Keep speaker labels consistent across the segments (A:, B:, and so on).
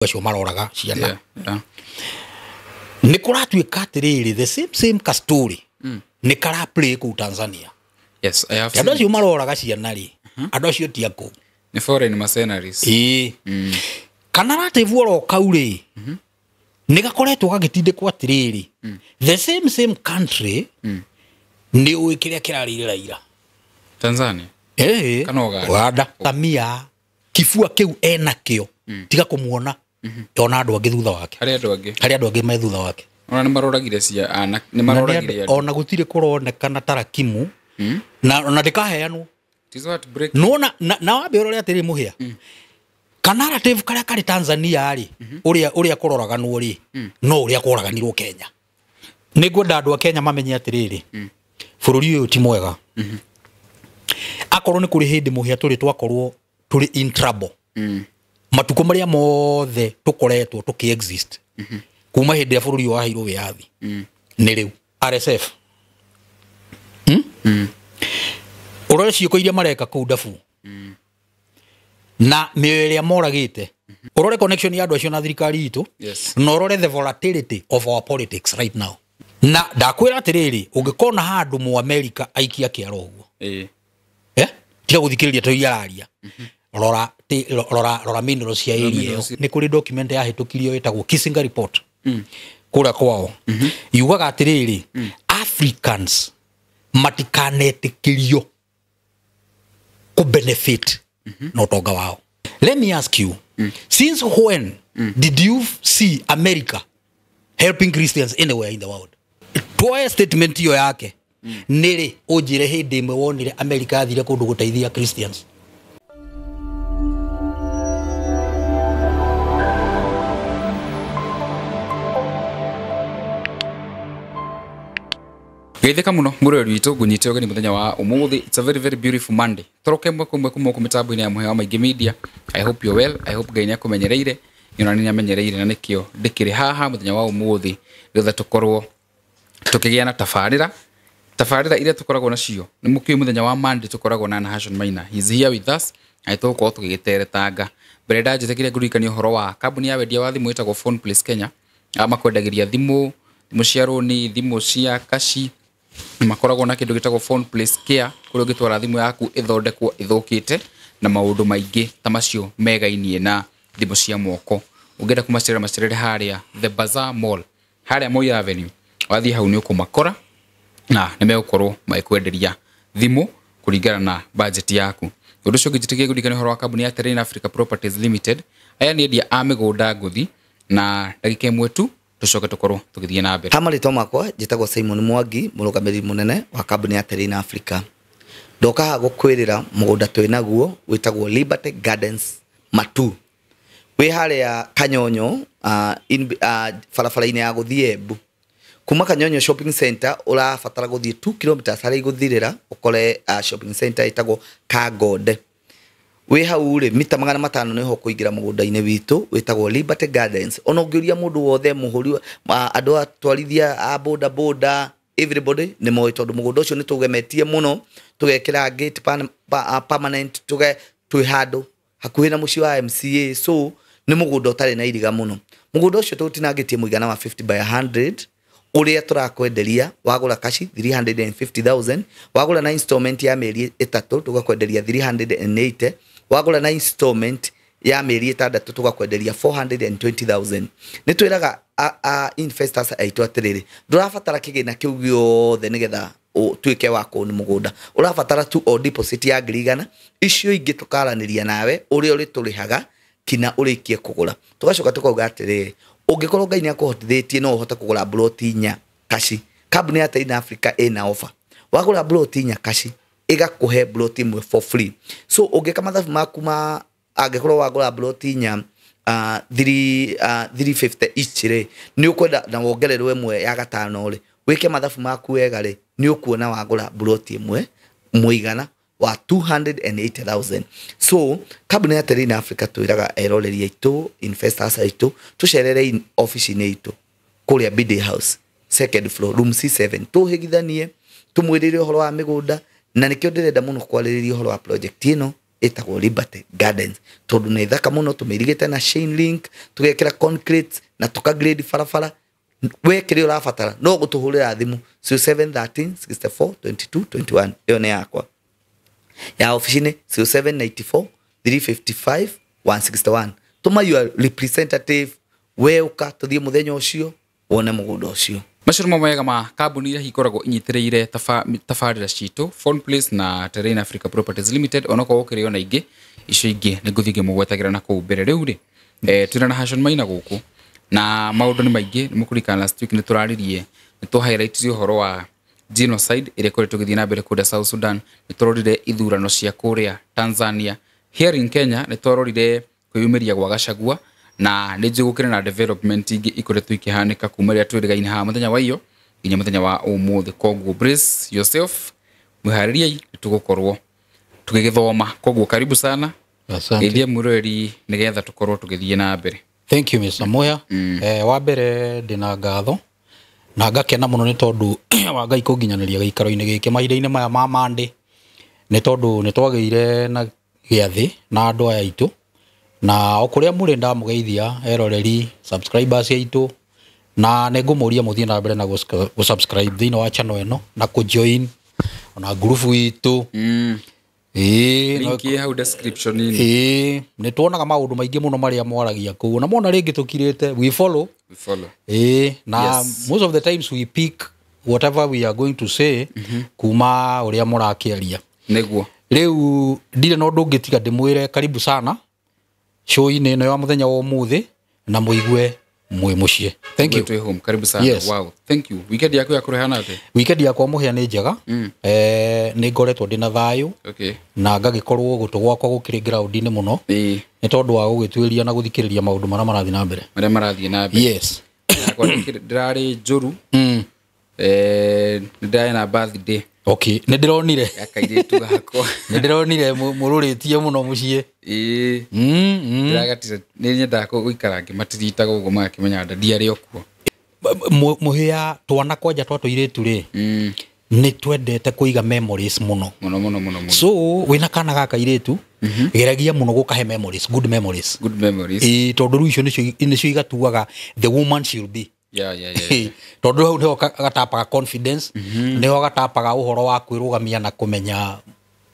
A: Acio maroraga ciana nä kå ratuä ka atä rä rä the same ka story nä kara play kå Tanzania.
B: Yes, I have
A: andå
B: seen.
A: Acio maroraga ciana rä andå acio ti akå.
B: Ni foreign mercenaries.
A: Ĩĩ, kana narrative oro kau rĩ nä gakoretwo gagĩtindĩkwo atĩrĩrĩ, the same country nĩ ũĩ kĩrĩa kĩrarĩire Raila.
B: Tanzania.
A: Ĩĩ.
B: Kana Uganda.
A: Uganda. Samia kibua kĩu enakĩo tiga kũmuona ona andũ angĩ thutha wake.
B: Harĩ andũ angĩ.
A: Harĩ andũ angĩ me thutha wake.
B: Ona nĩ maroragire cia ana, nĩ
A: Na nĩ
B: maroragire andũ.
A: Ona gũtirĩ kũronekana tarakimu na ona ndĩkaheanwo.
B: It is what break.
A: Nona na wambe ũrore atĩrĩ mũhĩa ka narrative karĩa karĩ Tanzania rĩ, ũrĩa kũroraganwo rĩ, no ũrĩa kũraganirwo Kenya. Nĩ ngwenda andũ a Kenya mamenye atĩrĩrĩ, bũrũri ũyũ ti mwega. Akorwo nĩ kũrĩ hĩndĩ mũhĩa tũrĩ twakorwo tũrĩ in trouble, matukũ marĩa mothe tũkoretwo tũkĩ exist kuma hĩndĩ ĩrĩa bũrũri ũyũ waheirwo wĩyathi nĩ rĩu. RSF, Ũrore ciĩko iria mareka kũu Darfur na mĩoyo ĩrĩa moragĩte, ũrore connection ya andũ acio na thirikari itũ, na ũrore the volatility of our politics right now. Na ndakwĩra atĩrĩrĩ, ũngĩkona handũ mũ America aikia kĩara ũguo, eh? Tiga gũthikĩrĩria to iria araria, rora rora rora minerals cia area ĩyo.
B: Minerals.
A: Nĩ kũrĩ document yahĩtũkirio ĩtagwo Kissinger Report kũrĩa kwao, yugaga atĩrĩrĩ, Africans matikanetĩkĩrio kũ benefit na ũtonga wao. Let me ask you, since when did you see America helping Christians anywhere in the world? Tuoe statement iyo yake nĩ rĩ, ũnjĩre hĩndĩ ĩmwe wonire America yathire kũndũ gũteithia Christians.
B: Geithĩka mũno mũrori witũ, ngũnyite ũgeni mũthenya wa ũmũthĩ. It's a very very beautiful Monday. Toroke ĩmwe kwa ĩmwe kuma gũkũ mĩtambo-inĩ ya Mũhĩa wa Maingĩ Media. I hope you're well. I hope Ngai nĩ akũmenyereire, ona nĩ amenyereire, na nĩkĩo ndĩkĩrĩ haha mũthenya wa ũmũthĩ nĩgetha tũkorwo tũkĩgĩa na tabarĩra iria tũkoragwo nacio. Nĩ mũkĩũĩ mũthenya wa Monday tũkoragwo na Nahashon Maina. He's here with us na tũgũkorwo tũgĩgĩteretanga. Mbere ndanjĩtĩkĩre ngũririkanie ũhoro wa kambuni ya wendia wa thimũ ĩtagwo Phone Place Kenya. Arĩa makwendagĩria thimũ, thimũ cia rũni, thimũ cia kaci. Makoragwo na kĩndũ gĩtagwo Phone Place Care, kũrĩa ũngĩtwara thimũ yaku ĩthondekwo ĩthũkĩte na maũndũ maingĩ ta macio megainie na thimũ cia moko. Ũngĩenda kũmacerera, macerere harĩa The Bazaar Mall, harĩa Moi Avenue. Wathiĩ hau nĩ ũkũmakora na nĩ megũkorwo magĩkwenderia thimũ kũringana na budget yaku. Ũndũ ũcio ũngĩ njĩtĩkĩrie kũririkania ũhoro wa kambuni ya Terrain Africa Properties Limited. Aya nĩ endia a mĩgũnda ngũthi, na ndagĩka ĩmwe tu tũcoke tũkorwo tũgĩthiĩ na mbere.
C: Ha marĩtwa makwa njĩtagwo Simon Mwangi, mũrũgamĩrĩri mũnene wa kambuni ya Terrain Africa. Ndoka haha gũkwĩrĩra mũgũnda twĩ naguo wĩtagwo Liberty Gardens Matu. Wĩ harĩa Kanyonyo, barabara-inĩ ya gũthiĩ Embu. Kuma Kanyonyo Shopping Center ũrabatara gũthiĩ 2 kilometers harĩa igũthirĩra ũkore shopping center ĩtagwo Kangonde. Wĩ hau rĩ, mita 500 nĩho kũingĩra mũgũnda-inĩ witũ wĩtagwo Liberty Gardens. Ona ũngĩũria mũndũ wothe, mũhũri andũ atwarithia a boda boda, everybody nĩ moĩ, tondũ mũgũnda ũcio nĩ tũgemetie mũno, tũgekĩra gate permanent, twĩ handũ hakuhĩ na mũciĩ wa MCA, so nĩ mũgũnda ũtarĩ na iriga mũno. Mũgũnda ũcio tũtinangĩtie mũigana wa 50 by 100, ũrĩa tũrakwenderia wagũra kashi 350,000, wagũra na installment ya mĩeri 3 tũgakwenderia 380, wagũra na installment ya mĩeri 6 tũgakwenderia 420,000. Nĩ twĩraga a investors aitũ atĩrĩrĩ, ndũrabatara kĩgĩna kĩu gĩothe nĩgetha ũtuĩke wa kũũni mũgũnda, ũrabatara tu o deposit ya ngiri igana, icio ingĩ tũkaranĩria nawe ũrĩa ũrĩtũrĩhaga kinya ũrĩkie kũgũra. Tũgacoka tũkauga atĩrĩrĩ, ũngĩkorwo Ngai nĩ akũhotithĩtie no ũhote kũgũra ploti inya kaci, kambuni ya Terrain Africa ĩna offer, wagũra ploti inya kaci ĩgakũhe ploti ĩmwe for free. So ũngĩka mathabu maku ma angĩkorwo wagũra ploti inya, 350 each rĩ, nĩ ũkwenda na wongererwo ĩmwe ya gatano rĩ, wĩke mathabu maku wega rĩ, nĩ ũkuona wagũra ploti ĩmwe mũigana wa 280,000. So kambuni ya Terrain Africa twĩraga eroreri aitũ, investors aitũ, tũcerere ofici-inĩ itũ kũrĩa BD House second floor room C7, tũhĩgithanie, tũmwĩrĩre ũhoro wa mĩgũnda, na nĩkĩo ndĩrenda mũno kwarĩrĩria ũhoro wa project ĩno. Ĩtagwo Liberty Gardens tondũ nĩ thaka mũno. Tũmĩirigĩte na chain link, tũgekĩra concrete na tũkagrade barabara. We kĩrĩa ũrabatara no gũtũhũrĩra thimũ 0713 64 22 21. Ĩyo nĩ yakwa. Ya ofici-inĩ 0794 355 161. Tũma your representative, we ũka tũthiĩ mũthenya ũcio wone mũgũnda ũcio.
B: Macio nĩmo mawega ma kambuni iria ikoragwo inyitĩrĩire tabarĩra citũ, Phone Place na Terrain Africa Properties Limited. Onokorwo gũkĩrĩ ona ingĩ, icio ingĩ nĩ ngũthiĩ ngĩmũgwetagĩra na kũu mbere. Rĩu rĩ, twĩna na Hashon Maina gũkũ na maũndũ nĩ maingĩ. Nĩ mũkũririkana last week nĩ tũraririe, nĩ tũ ũhoro wa genocide ĩrĩa ĩkoretwo ĩgĩthiĩ na mbere kũrĩa South Sudan, nĩ tũrorire ithurano cia kũrĩa Tanzania, here in Kenya nĩ twarorire kwĩyumĩria gwa Gachagua, na nĩ njũĩ gũkĩrĩ na development ingĩ ikoretwo ikĩhanĩka kuma rĩrĩa twĩrĩgaine haha mũthenya wa iyo nginya mũthenya wa ũmũthĩ. Koguo brace yourself, mwĩharĩriei, nĩ tũgũkorwo tũgĩgĩthoma. Koguo karibu sana.
A: Asante.
B: Geithia mwĩroreri nĩgetha tũkorwo tũgĩthiĩ na mbere.
A: Thank you, Mr. Moya. Wa mbere ndĩna ngatho na ngakena mũno nĩ tondũ wa Ngai kũnginyanĩria gĩikaro-inĩ gĩkĩ mahinda-inĩ maya ma Monday, nĩ tondũ nĩ twagĩire na gĩathĩ na andũ aya aitũ, na o kũrĩa mũrĩ ndamũgeithia eroreri, subscribers aitũ, na nĩ ngũmũria mũthiĩ na mbere na gũ-subscribe thĩinĩ wa channel ĩno na kũ-join ona ngurubu itũ. Ĩĩ.
B: Link ĩ hau description-inĩ.
A: Ĩĩ, nĩ tuonaga maũndũ maingĩ mũno marĩa mwaragia kũu, na mona rĩngĩ tũkirĩte we follow.
B: We follow.
A: Ĩĩ, na most of the times we pick whatever we are going to say kuma ũrĩa mũrakĩaria. Rĩu ndirĩ na ũndũ ũngĩ tiga ndĩmwĩre karibu sana show-inĩ ĩno ya mũthenya wa ũmũthĩ na mũigue mwĩ mũciĩ. Thank you.
B: Twĩ home. Karibu sana.
A: Yes.
B: Wow, thank you. Weekend yaku yakũrehana atĩa?
A: Weekend yakwa, mũhĩa, nĩ njega. Nĩ ngoretwo ndĩna thayũ na ngagĩkorwo gũtũ gwakwa gũkĩrĩ ground-inĩ mũno nĩ tondũ wa gũgĩtuĩria na gũthikĩrĩria maũndũ marĩa marathiĩ na mbere.
B: Marĩa marathiĩ na mbere.
A: Yes.
B: Yakwa ndĩrarĩ njũru. Nĩ ndĩrarĩ na birthday
A: Okay, nĩ ndĩronire.
B: ya kairĩtu gakwa.
A: Nĩ ndĩronire mũrũrĩtie mũno mũciĩ.
B: Ĩĩ. Ndĩragatire, nĩ nyendaga gũikara ngĩmatiritaga ũguo magakĩmenya ndadi arĩ o kuo.
A: Mũhĩa, twana kwanja twa tũirĩtu rĩ, nĩ twendete kũiga memories mũno.
B: Mũno mũno mũno mũno.
A: So wĩna kana ga kairĩtu, geragia mũno gũkahe memories, good memories.
B: Good memories.
A: Ĩĩ, tondũ rĩu icio nĩcio igatuaga the woman she'll be. Tondũ hau nĩho gatapaga confidence, nĩho gatapaga ũhoro wa kwĩrũgamia na kũmenya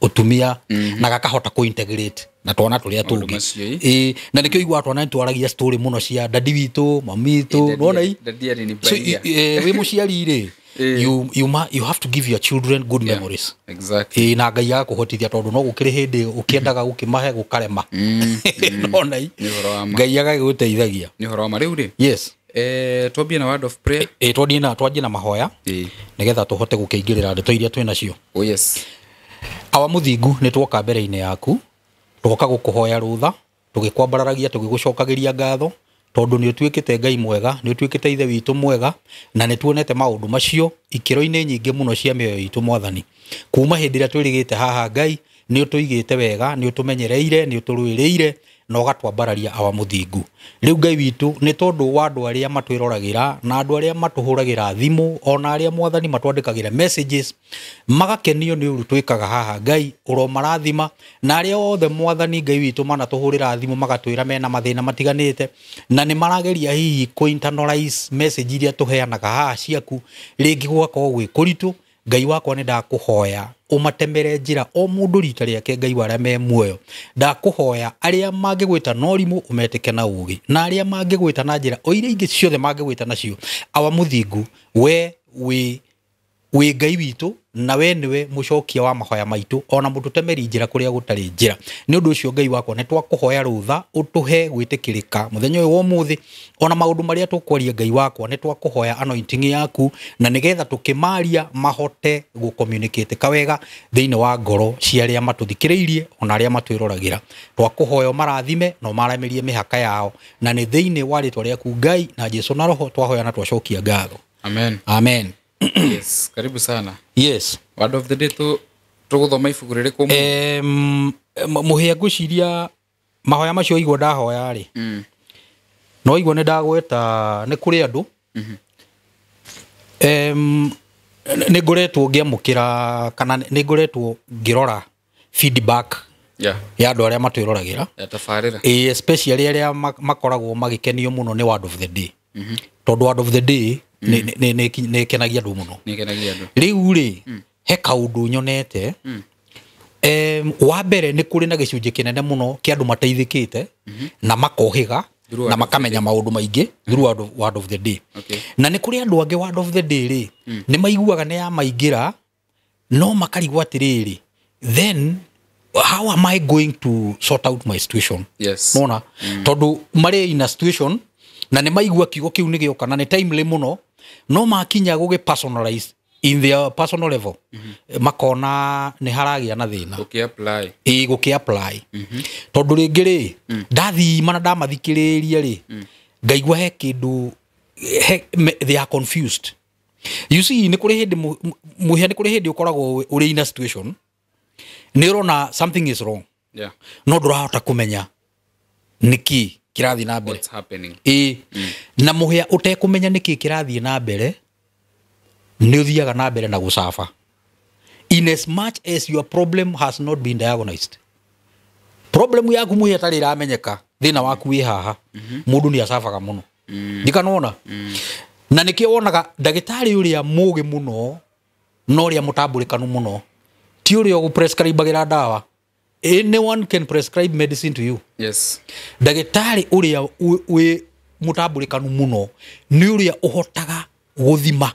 A: ũtumia, na gakahota kũ-integrate na twana tũrĩa
B: Maũndũ
A: tũngĩ.
B: macio, ĩ.
A: Ĩĩ, na nĩkĩo iguaga twana nĩ twaragia story mũno cia dadi witũ, mami witũ, nĩwona i.
B: Dadi arĩ nĩ
A: So,
B: mbairia.
A: wĩ mũciari rĩ, you have to give your children good memories. Ĩĩ, na Ngai agakũhotithia tondũ no gũkĩrĩ hĩndĩ ũkĩendaga gũkĩmahe gũkarema, nona i.
B: Nĩ ũhoro wa ma.
A: Ngai agagĩgũteithagia.
B: Nĩ ũhoro wa ma. Rĩu rĩ,
A: Yes.
B: twambie na word of prayer.
A: Ĩ, twanjie na mahoya nĩgetha tũhote gũkĩingĩrĩra ndeto iria twĩ nacio.
B: Oh yes.
A: Awa mũthingu, nĩ twoka mbere-inĩ yaku, twoka gũkũhoya rũtha, tũgĩkwambararagia, tũgĩgũcokagĩria ngatho tondũ nĩ ũtuĩkĩte Ngai mwega, nĩ ũtuĩkĩte ithe witũ mwega, na nĩ tuonete maũndũ macio ikĩro-inĩ nyingĩ mũno cia mĩoyo itũ. Mwathani, kuma hĩndĩ ĩrĩa twĩrĩgĩte haha, Ngai, nĩ ũtũigĩte wega, nĩ ũtũmenyereire, nĩ ũtũrũĩrĩire na ũgatwambararia. Awa mũthingu, rĩu Ngai witũ, nĩ tondũ wa andũ arĩa matwĩroragĩra na andũ arĩa matũhũragĩra thimũ, ona arĩa, Mwathani, matwandĩkagĩra messages magakenio nĩ ũru twĩkaga haha, Ngai ũromarathima, na arĩa othe, Mwathani Ngai witũ, manatũhũrĩra thimũ magatwĩra mena mathĩna matiganĩte na nĩ marageria hihi kũ internalize message iria tũheanaga haha ciaku, rĩngĩ gũgakorwo gwĩ kũritũ. Ngai wakwa, nĩ ndakũhoya ũmatemere njĩra o mũndũ rita rĩake. Ngai wa arĩa me muoyo, ndakũhoya arĩa mangĩgwĩta na ũrimũ ũmetĩke na ũũgĩ, na arĩa mangĩgwĩta na njĩra o iria ingĩ ciothe mangĩgwĩta nacio. Awa mũthingu, we wĩ Ngai witũ na we nĩwe mũcokia wa mahoya maitũ, ona mũtũtemeri njĩra kũrĩa gũtarĩ njĩra. Nĩ ũndũ ũcio, Ngai wakwa, nĩ twakũhoya rũtha ũtũhe gwĩtĩkĩrĩka mũthenya ũyũ wa ũmũthĩ, ona maũndũ marĩa tũkwaria. Ngai wakwa, nĩ twakũhoya anointing yaku, na nĩgetha tũkĩmaria mahote gũcommunicate wega thĩinĩ wa ngoro cia arĩa matũthikĩrĩirie ona arĩa matwĩroragĩra. Twakũhoya ũmarathime na ũmaramĩrie mĩhaka yao, na nĩ thĩinĩ wa rĩtwa rĩaku, Ngai na Jesu na Roho, twahoya na twacokia ngatho.
B: Amen.
A: Amen.
B: Yes, karibu sana.
A: Yes.
B: Word of the day, tu tũgũthoma ibuku rĩrĩkũ?
A: Mũhĩa, ngwĩciria mahoya macio igua ndahoya rĩ, no igua nĩ ndagweta nĩ kũrĩ andũ. Nĩ ngoretwo ngĩamũkĩra kana nĩ ngoretwo ngĩrora feedback Ya andũ arĩa matwĩroragĩra.
B: Ya tabarĩra.
A: Ĩĩ, especially arĩa makoragwo magĩkenio mũno nĩ word of the day, tondũ word of the day nĩ ĩkenagia andũ mũno.
B: Nĩ ĩkenagia andũ.
A: Rĩu rĩ, he kaũndũ nyonete. Wa mbere, nĩ kũrĩ na gĩcunjĩ kĩnene mũno kĩa andũ mateithĩkĩte na makohĩga
B: Through
A: na
B: word of the
A: makamenya maũndũ maingĩ through word of the day. Na nĩ kũrĩ andũ angĩ, word of the day rĩ, nĩ maiguaga nĩ yamaingĩra, no makarigwo atĩrĩrĩ, then how am I going to sort out my situation? Nona tondũ marĩ in a situation na nĩ maigua kiugo kĩu nĩ gĩoka na nĩ timely mũno, no makinya gũgĩ personalize in their personal level, makona nĩ haragĩa na thĩna.
B: Ũkĩ apply.
A: Ĩ, gũkĩ apply, tondũ rĩngĩ rĩ, ndathima na ndamathikĩrĩria rĩ, ngaigua he kĩndũ they are confused. You see, nĩ kũrĩ hĩndĩ mũhĩa, nĩ kũrĩ hĩndĩ ũkoragwo ũrĩ in a situation nĩ ũrona something is wrong, no ndũrahota kũmenya nĩkĩ kĩrathiĩ na mbere.
B: What's happening?
A: Ĩ, na mũhĩa, ũtekũmenya nĩkĩ kĩrathiĩ na mbere, nĩ ũthiaga na mbere na gũcaba in as much as your problem has not been diagnosed. Problem yaku, mũhĩa, ĩtarĩ ĩramenyeka thĩna waku wĩ haha, mũndũ nĩ acabaga mũno. Ndikanona na nĩkĩo wonaga ndagĩtarĩ ũrĩa mũgĩ mũno na ũrĩa mũtambũrĩkanu mũno ti ũrĩa ũgũprescribagĩra ndawa. Anyone can prescribe medicine to you. Ndagĩtarĩ ũrĩa wĩ mũtambũrĩkanu mũno nĩ ũrĩa ũhotaga gũthima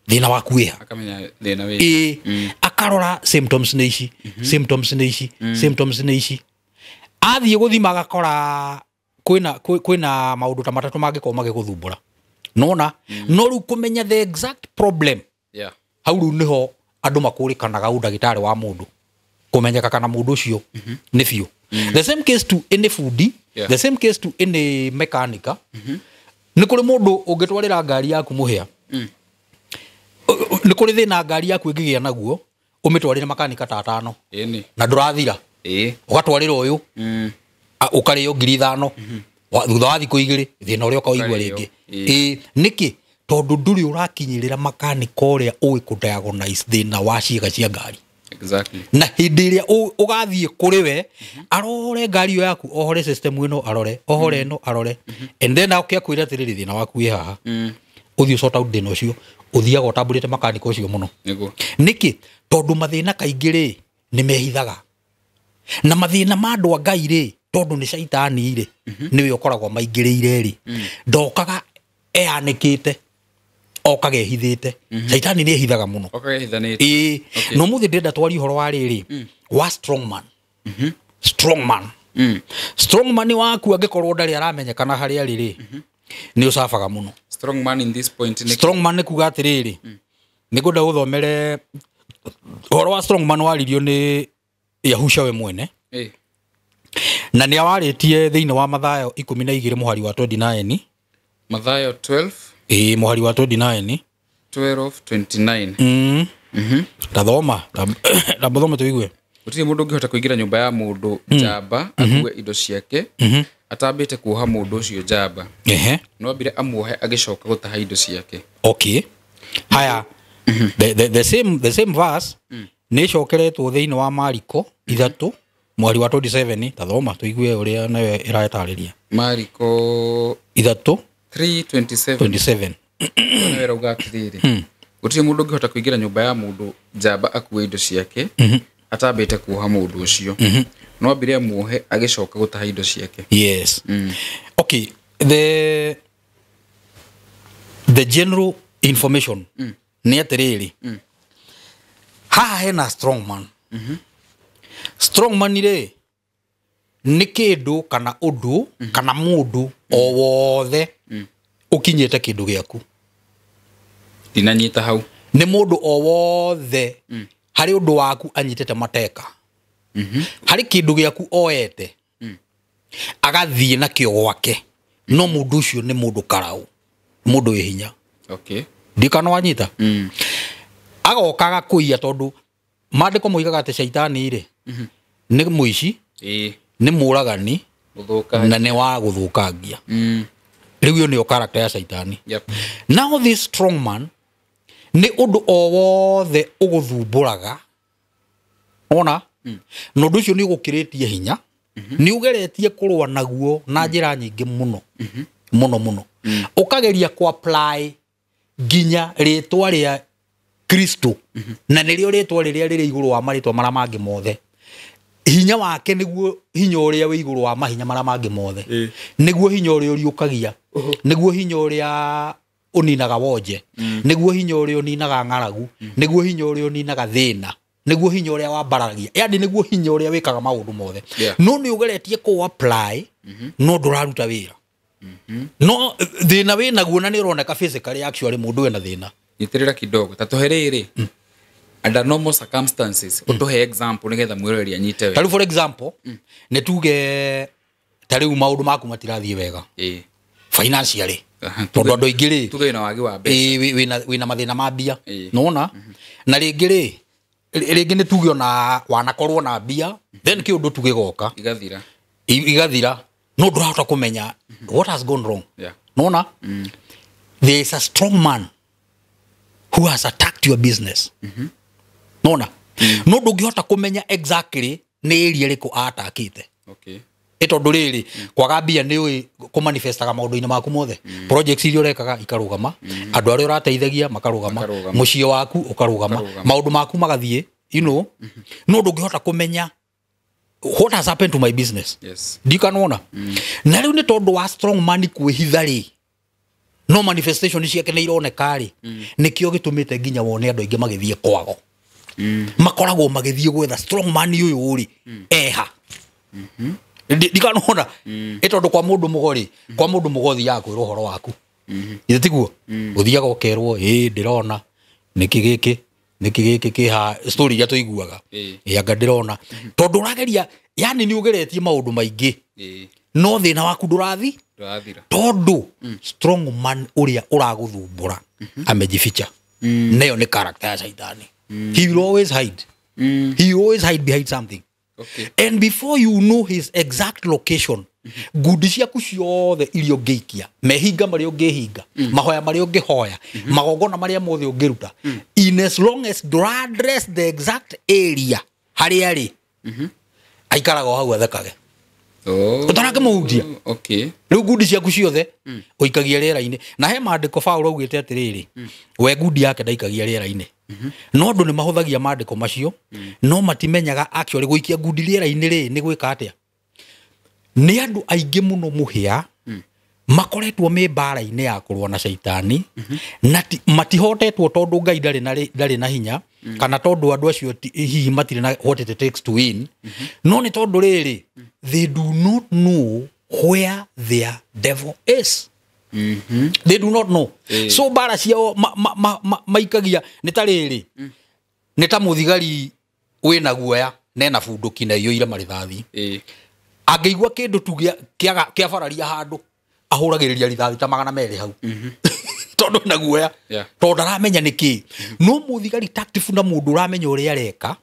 A: thĩna waku wĩha.
B: Akamenya thĩna wĩ.
A: Ĩ, akarora symptoms nĩ ici, symptoms nĩ ici, symptoms nĩ ici. Athiĩ gũthima agakora kwĩna maũndũ ta matatũ mangĩkorwo magĩgũthumbũra, nona no rĩu kũmenya the exact problem, hau rĩu nĩho andũ makũrĩkanaga ũndagĩtarĩ wa mũndũ kũmenyeka kana mũndũ ũcio nĩ biũ. The same case to any fundi, the same case to any mechanica. Nĩ kũrĩ mũndũ ũngĩtwarĩra ngari yaku, mũhĩa, nĩ kũrĩ thĩna ngari yaku ĩngĩgĩa naguo, ũmĩtwarĩre makanika ta atano
B: Ĩni.
A: na ndũrathira. Ũgatwarĩra ũyũ, ũkarĩo 5,000. Thutha wa thikũ 2, thĩna ũrĩa ũkaũigua
B: Ũkarĩo,
A: rĩngĩ. Ĩ, nĩkĩ? Tondũ ndũrĩ ũrakinyĩrĩra makanika ũrĩa ũĩ kũ-diagnose thĩna wa ciĩga cia ngari. Na hĩndĩ ĩrĩa ũgathiĩ kũrĩ we, arore ngari ĩyo yaku, ohore system ĩno, arore ohore ĩno, arore, and then aoke akwĩre atĩrĩrĩ, thĩna waku wĩ haha, ũthiĩ sort out thĩna ũcio. Ũthiaga ũtambũrĩte makanika ũcio mũno. Nĩkĩ? Tondũ mathĩna kaingĩ rĩ, nĩ mehithaga, na mathĩna ma andũ a Ngai rĩ, tondũ nĩ caitani rĩ, nĩwe ũkoragwo maingĩrĩire rĩ, ndokaga eyanĩkĩte, okaga ehithĩte. Caitani nĩ ehithaga mũno.
B: Ũkagehithanĩte.
A: Ĩĩ. No mũthĩ ndĩrenda twarie ũhoro wa rĩrĩ, wa strong man. Strong man, strong man waku angĩkorwo ndarĩ aramenyekana harĩa arĩ rĩ, nĩ ũcabaga mũno.
B: Strong man in this point nĩ
A: Strong man nĩ kuga atĩrĩrĩ, nĩ ngwenda gũthomere ũhoro wa strong man waririo nĩ Yahusha we mwene, na nĩ awarĩtie thĩinĩ wa Mathayo 12 mũhari wa 29.
B: Mathayo 12.
A: Ĩĩ, mũhari wa 29.
B: 12 29.
A: Tathoma, tamũthome tũigue.
B: Gũtirĩ mũndũ ũngĩhota kũingĩra nyũmba ya mũndũ njamba akue indo ciake atambĩte kuoha mũndũ ũcio njamba. No ambire amuohe, agĩcoka gũtaha indo ciake.
A: Okay, haya, the same verse nĩ ĩcokeretwo thĩinĩ wa Mariko 3 mweri wa 27. Tathoma tũigue ũrĩa nayo ĩratarĩria.
B: Mariko
A: 3.
B: 3:27.
A: 27.
B: Nawe rauga atĩrĩrĩ, gũtirĩ mũndũ ũngĩhota kũingĩra nyũmba ya mũndũ njamba akue indo ciake atambĩte kuoha mũndũ ũcio. No ambire amuohe, agĩcoka gũtaha indo ciake.
A: Yes. Okay, the general information nĩ atĩrĩrĩ, haha hena strong man. Strong man rĩ, nĩ kĩndũ kana ũndũ kana mũndũ o wothe ũkinyĩte kĩndũ gĩaku.
B: Ndinanyita hau.
A: Nĩ mũndũ o wothe harĩ ũndũ waku anyitĩte mateka, harĩ kĩndũ gĩaku oete agathiĩ nakĩo gwake, no mũndũ ũcio nĩ mũndũ karau, mũndũ wĩ hinya. Ndikana wanyita. Agoka agakũiya, tondũ maandĩko moigaga atĩ caitani rĩ, nĩ mũici, nĩ mũragani,
B: Gũthũka.
A: Na nĩ wa gũthũkangia. Rĩu ĩyo nĩyo character ya caitani. Now this strong man nĩ ũndũ o wothe ũgũthumbũraga, ona Na ũndũ ũcio nĩ ũgũkĩrĩtie hinya, nĩ ũgeretie kũrũa naguo na njĩra nyingĩ mũno mũno mũno, ũkageria kũ apply nginya rĩtwa rĩa Kristo, na nĩrĩo rĩtwa rĩrĩa rĩrĩ igũrũ wa marĩtwa marĩa mangĩ mothe. Hinya wake nĩguo hinya ũrĩa wĩ igũrũ wa mahinya marĩa mangĩ mothe, nĩguo hinya ũrĩa ũriũkagia, nĩguo hinya ũrĩa ũninaga wonje, nĩguo hinya ũrĩa ũninaga ng'aragu, nĩguo hinya ũrĩa ũninaga thĩna, nĩguo hinya ũrĩa wambaragia, yani nĩguo hinya ũrĩa wĩkaga maũndũ mothe. No nĩ ũgeretie kũ apply no ndũraruta wĩra, no thĩna wĩ naguo na nĩ ũroneka physically actually mũndũ wĩna thĩna.
B: Nyitĩrĩra kidogo, ta tũhe rĩrĩ, under normal circumstances, ũtũhe example nĩgetha mwĩroreri anyite
A: Ta
B: wega.
A: rĩu for example, nĩ tuge ta rĩu maũndũ maku matirathiĩ wega financially, tondũ andũ aingĩ rĩ,
B: Tuge wĩna wagi wa mbeca.
A: Ĩĩ, wĩna mathĩna ma mbia. Nona na rĩngĩ rĩ, rĩngĩ nĩ tuge ona wanakorwo na mbia, then kĩũndũ tu gĩgoka,
B: Igathira.
A: Igathira, no ndũrahota kũmenya what has gone wrong. Nona there is a strong man who has attacked your business. Nona no ndũngĩhota kũmenya exactly nĩ area ĩrĩkũ atakĩte. Ĩ tondũ rĩrĩ, kwaga mbia nĩ ũĩ kũmanifestaga maũndũ-inĩ maku mothe. Projects iria ũrekaga ikarũgama, andũ arĩa ũrateithagia makarũgama,
B: Makarũgama.
A: mũciĩ waku ũkarũgama,
B: Ũkarũgama.
A: maũndũ maku magathiĩ, no ndũngĩhota kũmenya what has happened to my business. Ndikanona na rĩu nĩ tondũ wa strong man kwĩhitha rĩ, no manifestation ciake nĩ ironeka rĩ, nĩkĩo gĩtũmĩte nginya wone andũ aingĩ magĩthiĩ kwago, makoragwo magĩthiĩ gwetha strong man ũyũ rĩ eha. Ndikanona ĩ tondũ kwa mũndũ mũgo rĩ, kwa mũndũ mũgo ũthiaga kwĩrwo ũhoro waku, githĩ tiguo? Ũthiaga ũkerwo, ĩ ndĩrona nĩkĩ gĩkĩ, nĩkĩ gĩkĩ kĩha, story iria tũiguaga. Ĩ anga ndĩrona tondũ ũrageria, yani nĩ ũgeretie maũndũ maingĩ, no thĩna waku ndũrathi
B: Ndũrathira.
A: Tondũ strong man ũrĩa ũragũthumbũra amejificha, nayo nĩ character ya Shaitani. He will always hide. He will always hide behind something. And before you know his exact location, ngundi ciaku ciothe iria ũngĩikia, mehinga marĩa ũngĩhinga, mahoya marĩa ũngĩhoya, magongona marĩa mothe ũngĩruta, in as long as ndũra address the exact area harĩa rĩ aikaraga o hau athekage. Ũtarakĩmũhutia. Rĩu ngundi ciaku ciothe ũikagia rĩera-inĩ, na he maandĩko Paũlũ augĩte atĩrĩrĩ, we ngundi yake ndaikagia rĩera-inĩ, no andũ nĩ mahũthagia maandĩko macio, no matimenyaga actually gũikia ngundi rĩera-inĩ rĩ nĩ gwĩka atĩa. Nĩ andũ aingĩ mũno mũhĩa makoretwo me mbara-inĩ ya kũrũa na caitani, na matihotetwo tondũ Ngai ndarĩ na hinya, kana tondũ andũ acio hihi matirĩ na what it takes to win, no nĩ tondũ rĩrĩ, they do not know where their devil is. They do not know. So mbara ciao maikagia nĩ ta rĩrĩ, nĩ ta mũthigari wĩna guoya nena bunduki na iyũire marĩthathi. Angĩigua kĩndũ tu kĩabararia handũ, ahũragĩrĩria rithathi ta 200 hau, tondũ ena guoya, tondũ ndaramenya nĩ kĩ. No mũthigari tactful na mũndũ ũramenya ũrĩa areka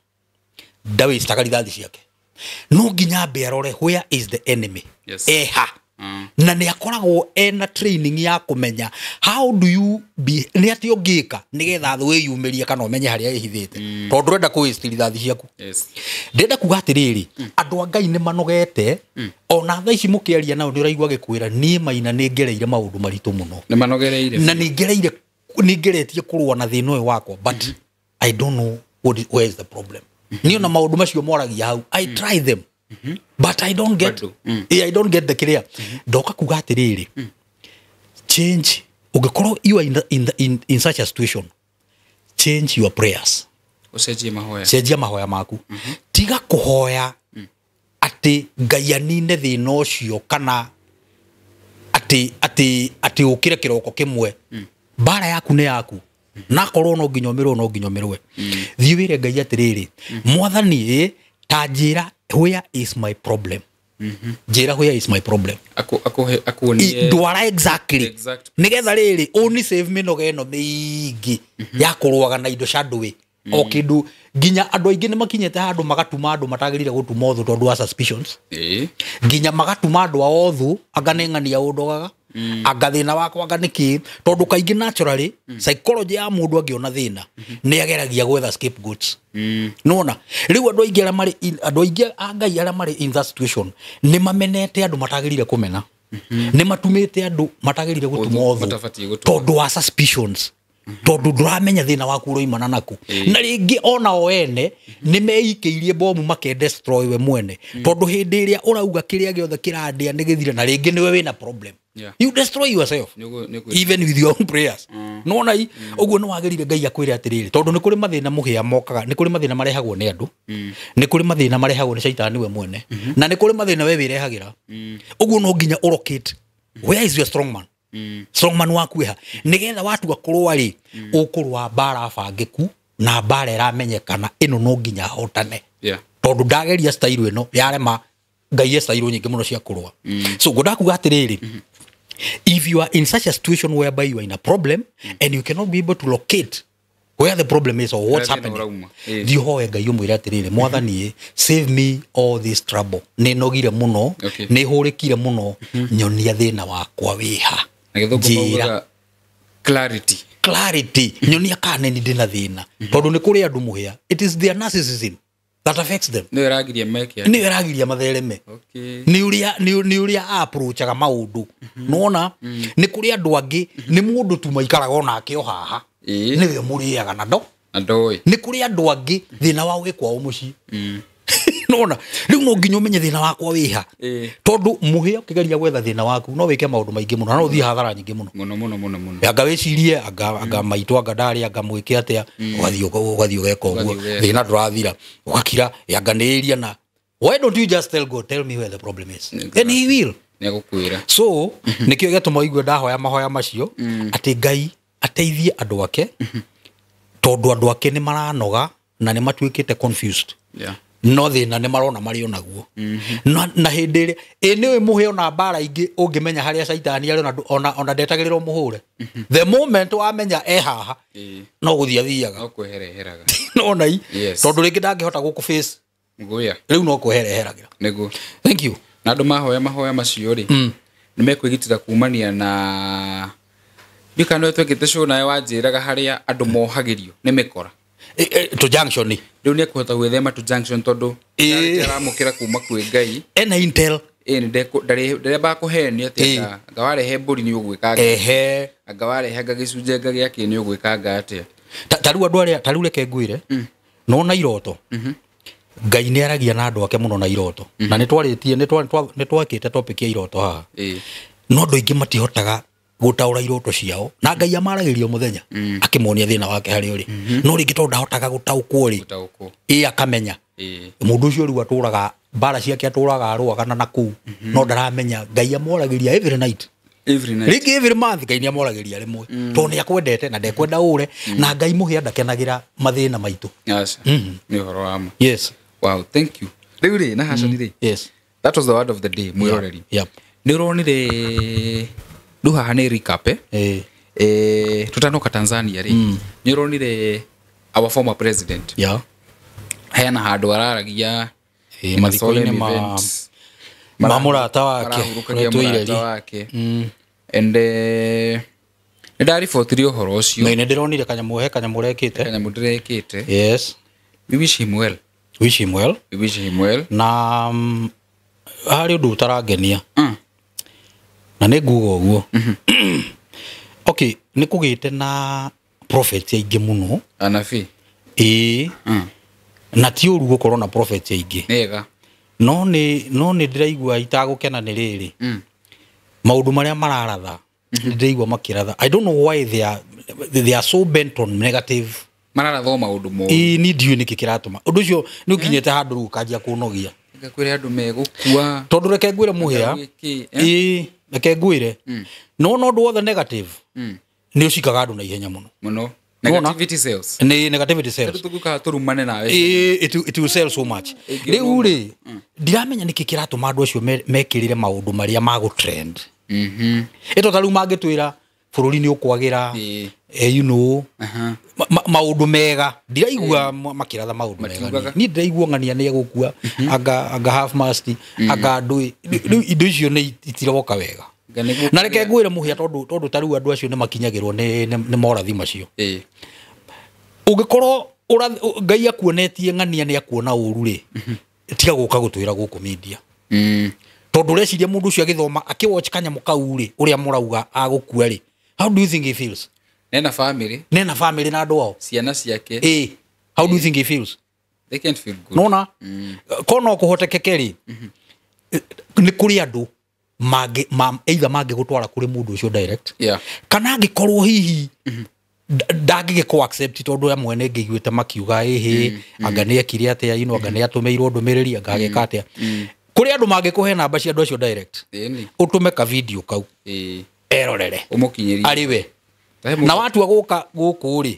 A: ndawĩstaga rithathi ciake, no nginya ambe arore where is the enemy. Eha. Na nĩ akoragwo ena training ya kũmenya how do you be, nĩ atĩ ũngĩka nĩgetha thũ ĩyumĩrie kana ũmenye harĩa ĩhithĩte, tondũ ndũrenda kũ waste rithathi ciaku. Ndĩrenda kuga atĩrĩrĩ, andũ a Ngai nĩ manogete. Ona thaa ici mũkĩaria nao nĩ ũraigua gĩkwĩra, niĩ Maina nĩ ngereire maũndũ maritũ mũno.
B: Nĩ manogereire.
A: Na nĩ ngeretie kũrũa na thĩna ũyũ wakwa, but I don't know where is the problem. Niĩ ona maũndũ macio moragia hau, I try them but I don't get.
B: Bado.
A: I don't get the clear. Ndoka kuga atĩrĩrĩ, change, ũngĩkorwo you are in such a situation, change your prayers.
B: Ũcenjie mahoya.
A: Cenjia mahoya maku. Tiga kũhoya atĩ Ngai anine thĩna ũcio, kana atĩ ũkĩre kĩroko kĩmwe. Mbara yaku nĩ yaku, nakorwo no nginya ũmĩrũe, no nginya ũmĩrũe. Thiĩ wĩre Ngai atĩrĩrĩ, Mwathani, ĩ ta njĩra where is my problem, njĩra where is my problem.
B: Akũhe, akuonie.
A: Ndwara exactly
B: Exact.
A: Nigetha rĩrĩ ũni save mĩnoga ĩno mĩingĩ ya kũrũaga na indo cia ndũĩ o kĩndũ. Nginya andũ aingĩ nĩ makinyĩte handũ magatuma andũ matagĩrĩire gũtuma ũthũ tondũ wa suspicions. Nginya magatuma andũ a ũthũ anga nĩ ng'ania ũndogaga. Anga thĩna wakwa anga nĩkĩ, tondũ kaingĩ naturally psychology ya mũndũ angĩona thĩna nĩ ageragia gwetha scapegoats. Nona rĩu andũ aingĩ arĩa marĩ andũ aingĩ a Ngai arĩa marĩ in that situation nĩ mamenete andũ matagĩrĩire kũmena, nĩ matumĩte andũ matagĩrĩire gũtuma
B: Ũthũ,
A: ũthũ
B: matabatiĩ gũtuma.
A: tondũ wa suspicions, tondũ ndũramenya thĩna waku ũroimana naku. Na rĩngĩ ona o ene nĩ meikĩirie bomu make destroy we mwene, tondũ hĩndĩ ĩrĩa ũrauga kĩrĩa gĩothe kĩrandĩa nĩ gĩthire, na rĩngĩ nĩwe wĩna problem. You destroy yourself even with your own prayers. Nona i ũguo nĩ wagĩrĩire Ngai akwĩre atĩrĩrĩ, tondũ nĩ kũrĩ mathĩna mũhĩa mokaga, nĩ kũrĩ mathĩna marehagwo nĩ andũ, nĩ kũrĩ mathĩna marehagwo nĩ caitani we mwene, na nĩ kũrĩ mathĩna we wĩrehagĩra. Ũguo no nginya ũlocate where is your strong man, strong man waku ĩha, nĩgetha watua kũrũa rĩ, ũkũrũa mbara bangĩku na mbara ĩramenyekana ĩno no nginya hotane. Tondũ ndageria style ĩno yarema, Ngai e style nyingĩ mũno cia kũrũa. So ngwendaga kuga atĩrĩrĩ, if you are in such a situation whereby you are in a problem and you cannot be able to locate where the problem is or what's
B: Harĩa thĩna
A: happening,
B: ũrauma.
A: Thiĩ ũhoe Ngai ũmwĩre atĩrĩrĩ, Mwathani ĩ, save me all this trouble, nĩ nogire mũno, nĩ hũrĩkire mũno, nyonia thĩna wakwa wĩha.
B: Na gĩthũngũ
A: Njĩra.
B: maugaga clarity.
A: Clarity, nyonia kana nĩ ndĩ na thĩna, tondũ nĩ kũrĩ andũ mũhĩa it is their narcissism that affects them.
B: Nĩyo ĩragiria meke atĩa?
A: Nĩyo ĩragiria mathereme. Nĩ ũrĩa nĩ ũrĩa approachaga maũndũ. Nona nĩ kũrĩ andũ angĩ nĩ mũndũ tu maikaraga onake o haha, nĩwe mũrĩaga na ndo
B: Na ndoĩ.
A: Nĩ kũrĩ andũ angĩ thĩna wao wĩ kwao mũciĩ. Nona rĩu no nginya ũmenye thĩna wakwa wĩha, tondũ mũhĩa ũkĩgeria gwetha thĩna waku no wĩke maũndũ maingĩ mũno na no ũthiĩ hathara nyingĩ mũno.
B: Mũno mũno mũno mũno.
A: Anga wĩcirie anga maitũ anga ndarĩ anga mwĩke atĩa, ũgathiĩ ũgathiĩ ũgeka ũguo.
B: Ũgathiĩ ũgeka.
A: Thĩna ndũrathira, ũgakira anga nĩ area na why don't you just tell God, tell me where the problem is? And he will.
B: Nĩ egũkwĩra.
A: So nĩkĩo gĩatũma ũigue ndahoya mahoya macio atĩ Ngai ateithie andũ ake, tondũ andũ ake nĩ maranoga na nĩ matuĩkĩte confused. No thĩna nĩ marona marĩ onaguo na hĩndĩ ĩrĩa ĩ nĩ mũhĩ ona mbara ingĩ ũngĩmenya harĩa caitani arĩ, ona ndetagĩrĩrwo mũhũre. The moment wamenya e haha, no gũthiĩ athiaga.
B: No kwehera eheraga.
A: Nona i tondũ rĩngĩ ndangĩhota gũkũ face.
B: Ngũya.
A: Rĩu no kwehera eheragĩra.
B: Nĩguo.
A: Thank you.
B: Na andũ mahoya mahoya macio rĩ, nĩ mekwĩgitĩra kumania na ndiũ kana nĩwe twekĩte show nawe wanjĩraga harĩa andũ mohagĩrio nĩ mĩkora.
A: To junction ni.
B: Rĩu nĩ ekũhota gwĩthema to junction tondũ aramũkĩra kuma kwĩ Ngai.
A: Ena intel.
B: Ĩ nĩ ndarembaga kũhenio atĩ anga warehe mbũri nĩ ũgwĩka anga. Anga warehe anga gĩcunjĩ anga gĩa kĩ nĩ ũgwĩka anga atĩa.
A: Ta rĩu andũ arĩa, ta rĩu reke ngwĩre, nona iroto Ngai nĩ aragia na andũ ake mũno na iroto, na nĩ twarĩtie nĩ twakĩte topic ya iroto haha. No andũ aingĩ matihotaga gũtaũra iroto ciao, na Ngai amaragĩria o mũthenya akĩmonia thĩna wake harĩa ũrĩ, no rĩngĩ tondũ ndahotaga gũtaũkwo rĩ,
B: Gũtaũkwo.
A: Ĩ akamenya mũndũ ũcio rĩu atũraga mbara ciake, atũraga arũaga na nakũu, no ndaramenya Ngai amwaragĩria every night.
B: Every night.
A: Rĩngĩ every month Ngai nĩ amwaragĩria rĩmwe, tondũ nĩ akwendete na ndekwenda ũre, na Ngai mũhĩa ndakenagĩra mathĩna maitũ.
B: Aca. Nĩ ũhoro wa ma.
A: Yes.
B: Wow, thank you. Rĩu rĩ, na Hacani rĩ, that was the word of the day, mwĩroreri. Nĩ ũronire rĩu haha nĩ recap, eh? Tutanoka Tanzania rĩ, nĩ ũronire our former president heana handũ araragia in a
A: Mathiko-inĩ
B: solemn
A: ma
B: event.
A: ma mũrata wake,
B: Marahurũkagia
A: ũrĩa twĩire
B: mũrata
A: ri.
B: wake. And nĩ ndaribotire ũhoro ũcio.
A: Na nĩ ndĩronire kanyamũ, he kanyamũ ũrekĩte.
B: Kanyamũ ndĩrekĩte. We wish him well.
A: Wish him well.
B: We wish him well.
A: Na harĩ ũndũ ũtarangenia na nĩ nguga ũguo. Okay, nĩ kũgĩte na prophets aingĩ mũno.
B: Anabii.
A: Ĩĩ. Na ti ũru gũkorwo na prophets aingĩ.
B: Nĩega.
A: No nĩ ndĩraigua itagũkena nĩ rĩrĩ, maũndũ marĩa mararatha, nĩ ndĩraigua makĩratha. I don't know why they are so bent on negative.
B: Mararathwo maũndũ moru.
A: Ĩĩ, ni ndiũĩ nĩkĩ kĩratũma ũndũ ũcio nĩ ũkinyĩte handũ rĩu ũkanjia kũnogia.
B: Ngakwĩra andũ megũkua.
A: Tondũ reke ngwĩre mũhĩa,
B: Gĩkĩ, eh?
A: ĩĩ, reke ngwĩre, no no ũndũ wothe negative nĩ ũcikaga andũ na ihenya mũno.
B: Mũno.
A: Nĩwona?
B: Negativity sales.
A: Nĩ negativity sales.
B: Tũgũkaga tũrumane nawe.
A: Ĩĩ, it will sell so much.
B: Ĩngĩ
A: Rĩu rĩ, ndiramenya nĩkĩ kĩratũma andũ acio mekĩrĩre maũndũ marĩa ma gũtrend. Ĩto ta rĩu mangĩtwĩra bũrũri nĩ ũkwagĩra, maũndũ mega, ndiraigua makĩratha maũndũ mega.
B: Matiugaga.
A: Niĩ ndiraigua ng'ania nĩ egũkua anga half mast anga ndũĩ. Rĩu indo icio nĩ itiroka wega. Na reke ngwĩre mũhĩa tondũ ta rĩu andũ acio nĩ makinyagĩrwo nĩ morathi macio. Ũngĩkorwo Ngai akuonetie ng'ania nĩ akuona ũru rĩ, tiga gũka gũtwĩra gũkũ media. Tondũ ũreciria mũndũ ũcio agĩthoma akĩwatch kanyamũ kau rĩ, ũrĩa mũrauga agũkua rĩ, how do you think he feels?
B: Nena family.
A: Nena family na andũ ao.
B: Ciana ciake.
A: How do you think he feels?
B: They can't feel good.
A: Nona? Kono kũhotekeke rĩ, nĩ kũrĩ andũ either mangĩgũtwara kũrĩ mũndũ ũcio direct. Kana angĩkorwo hihi ndangĩgĩkũ accept tondũ ya mwene ngĩiguĩte makiuga ĩhĩ anga nĩ ekire atĩa ino anga nĩ atũmĩirwo ndũmĩrĩri anga agĩka atĩa. Kũrĩ andũ mangĩkũhe namba cia andũ acio direct. Ũtũme ka video kau. Erorere.
B: Ũmũkinyĩrie.
A: Arĩ we. Na watua gũka gũkũ rĩ,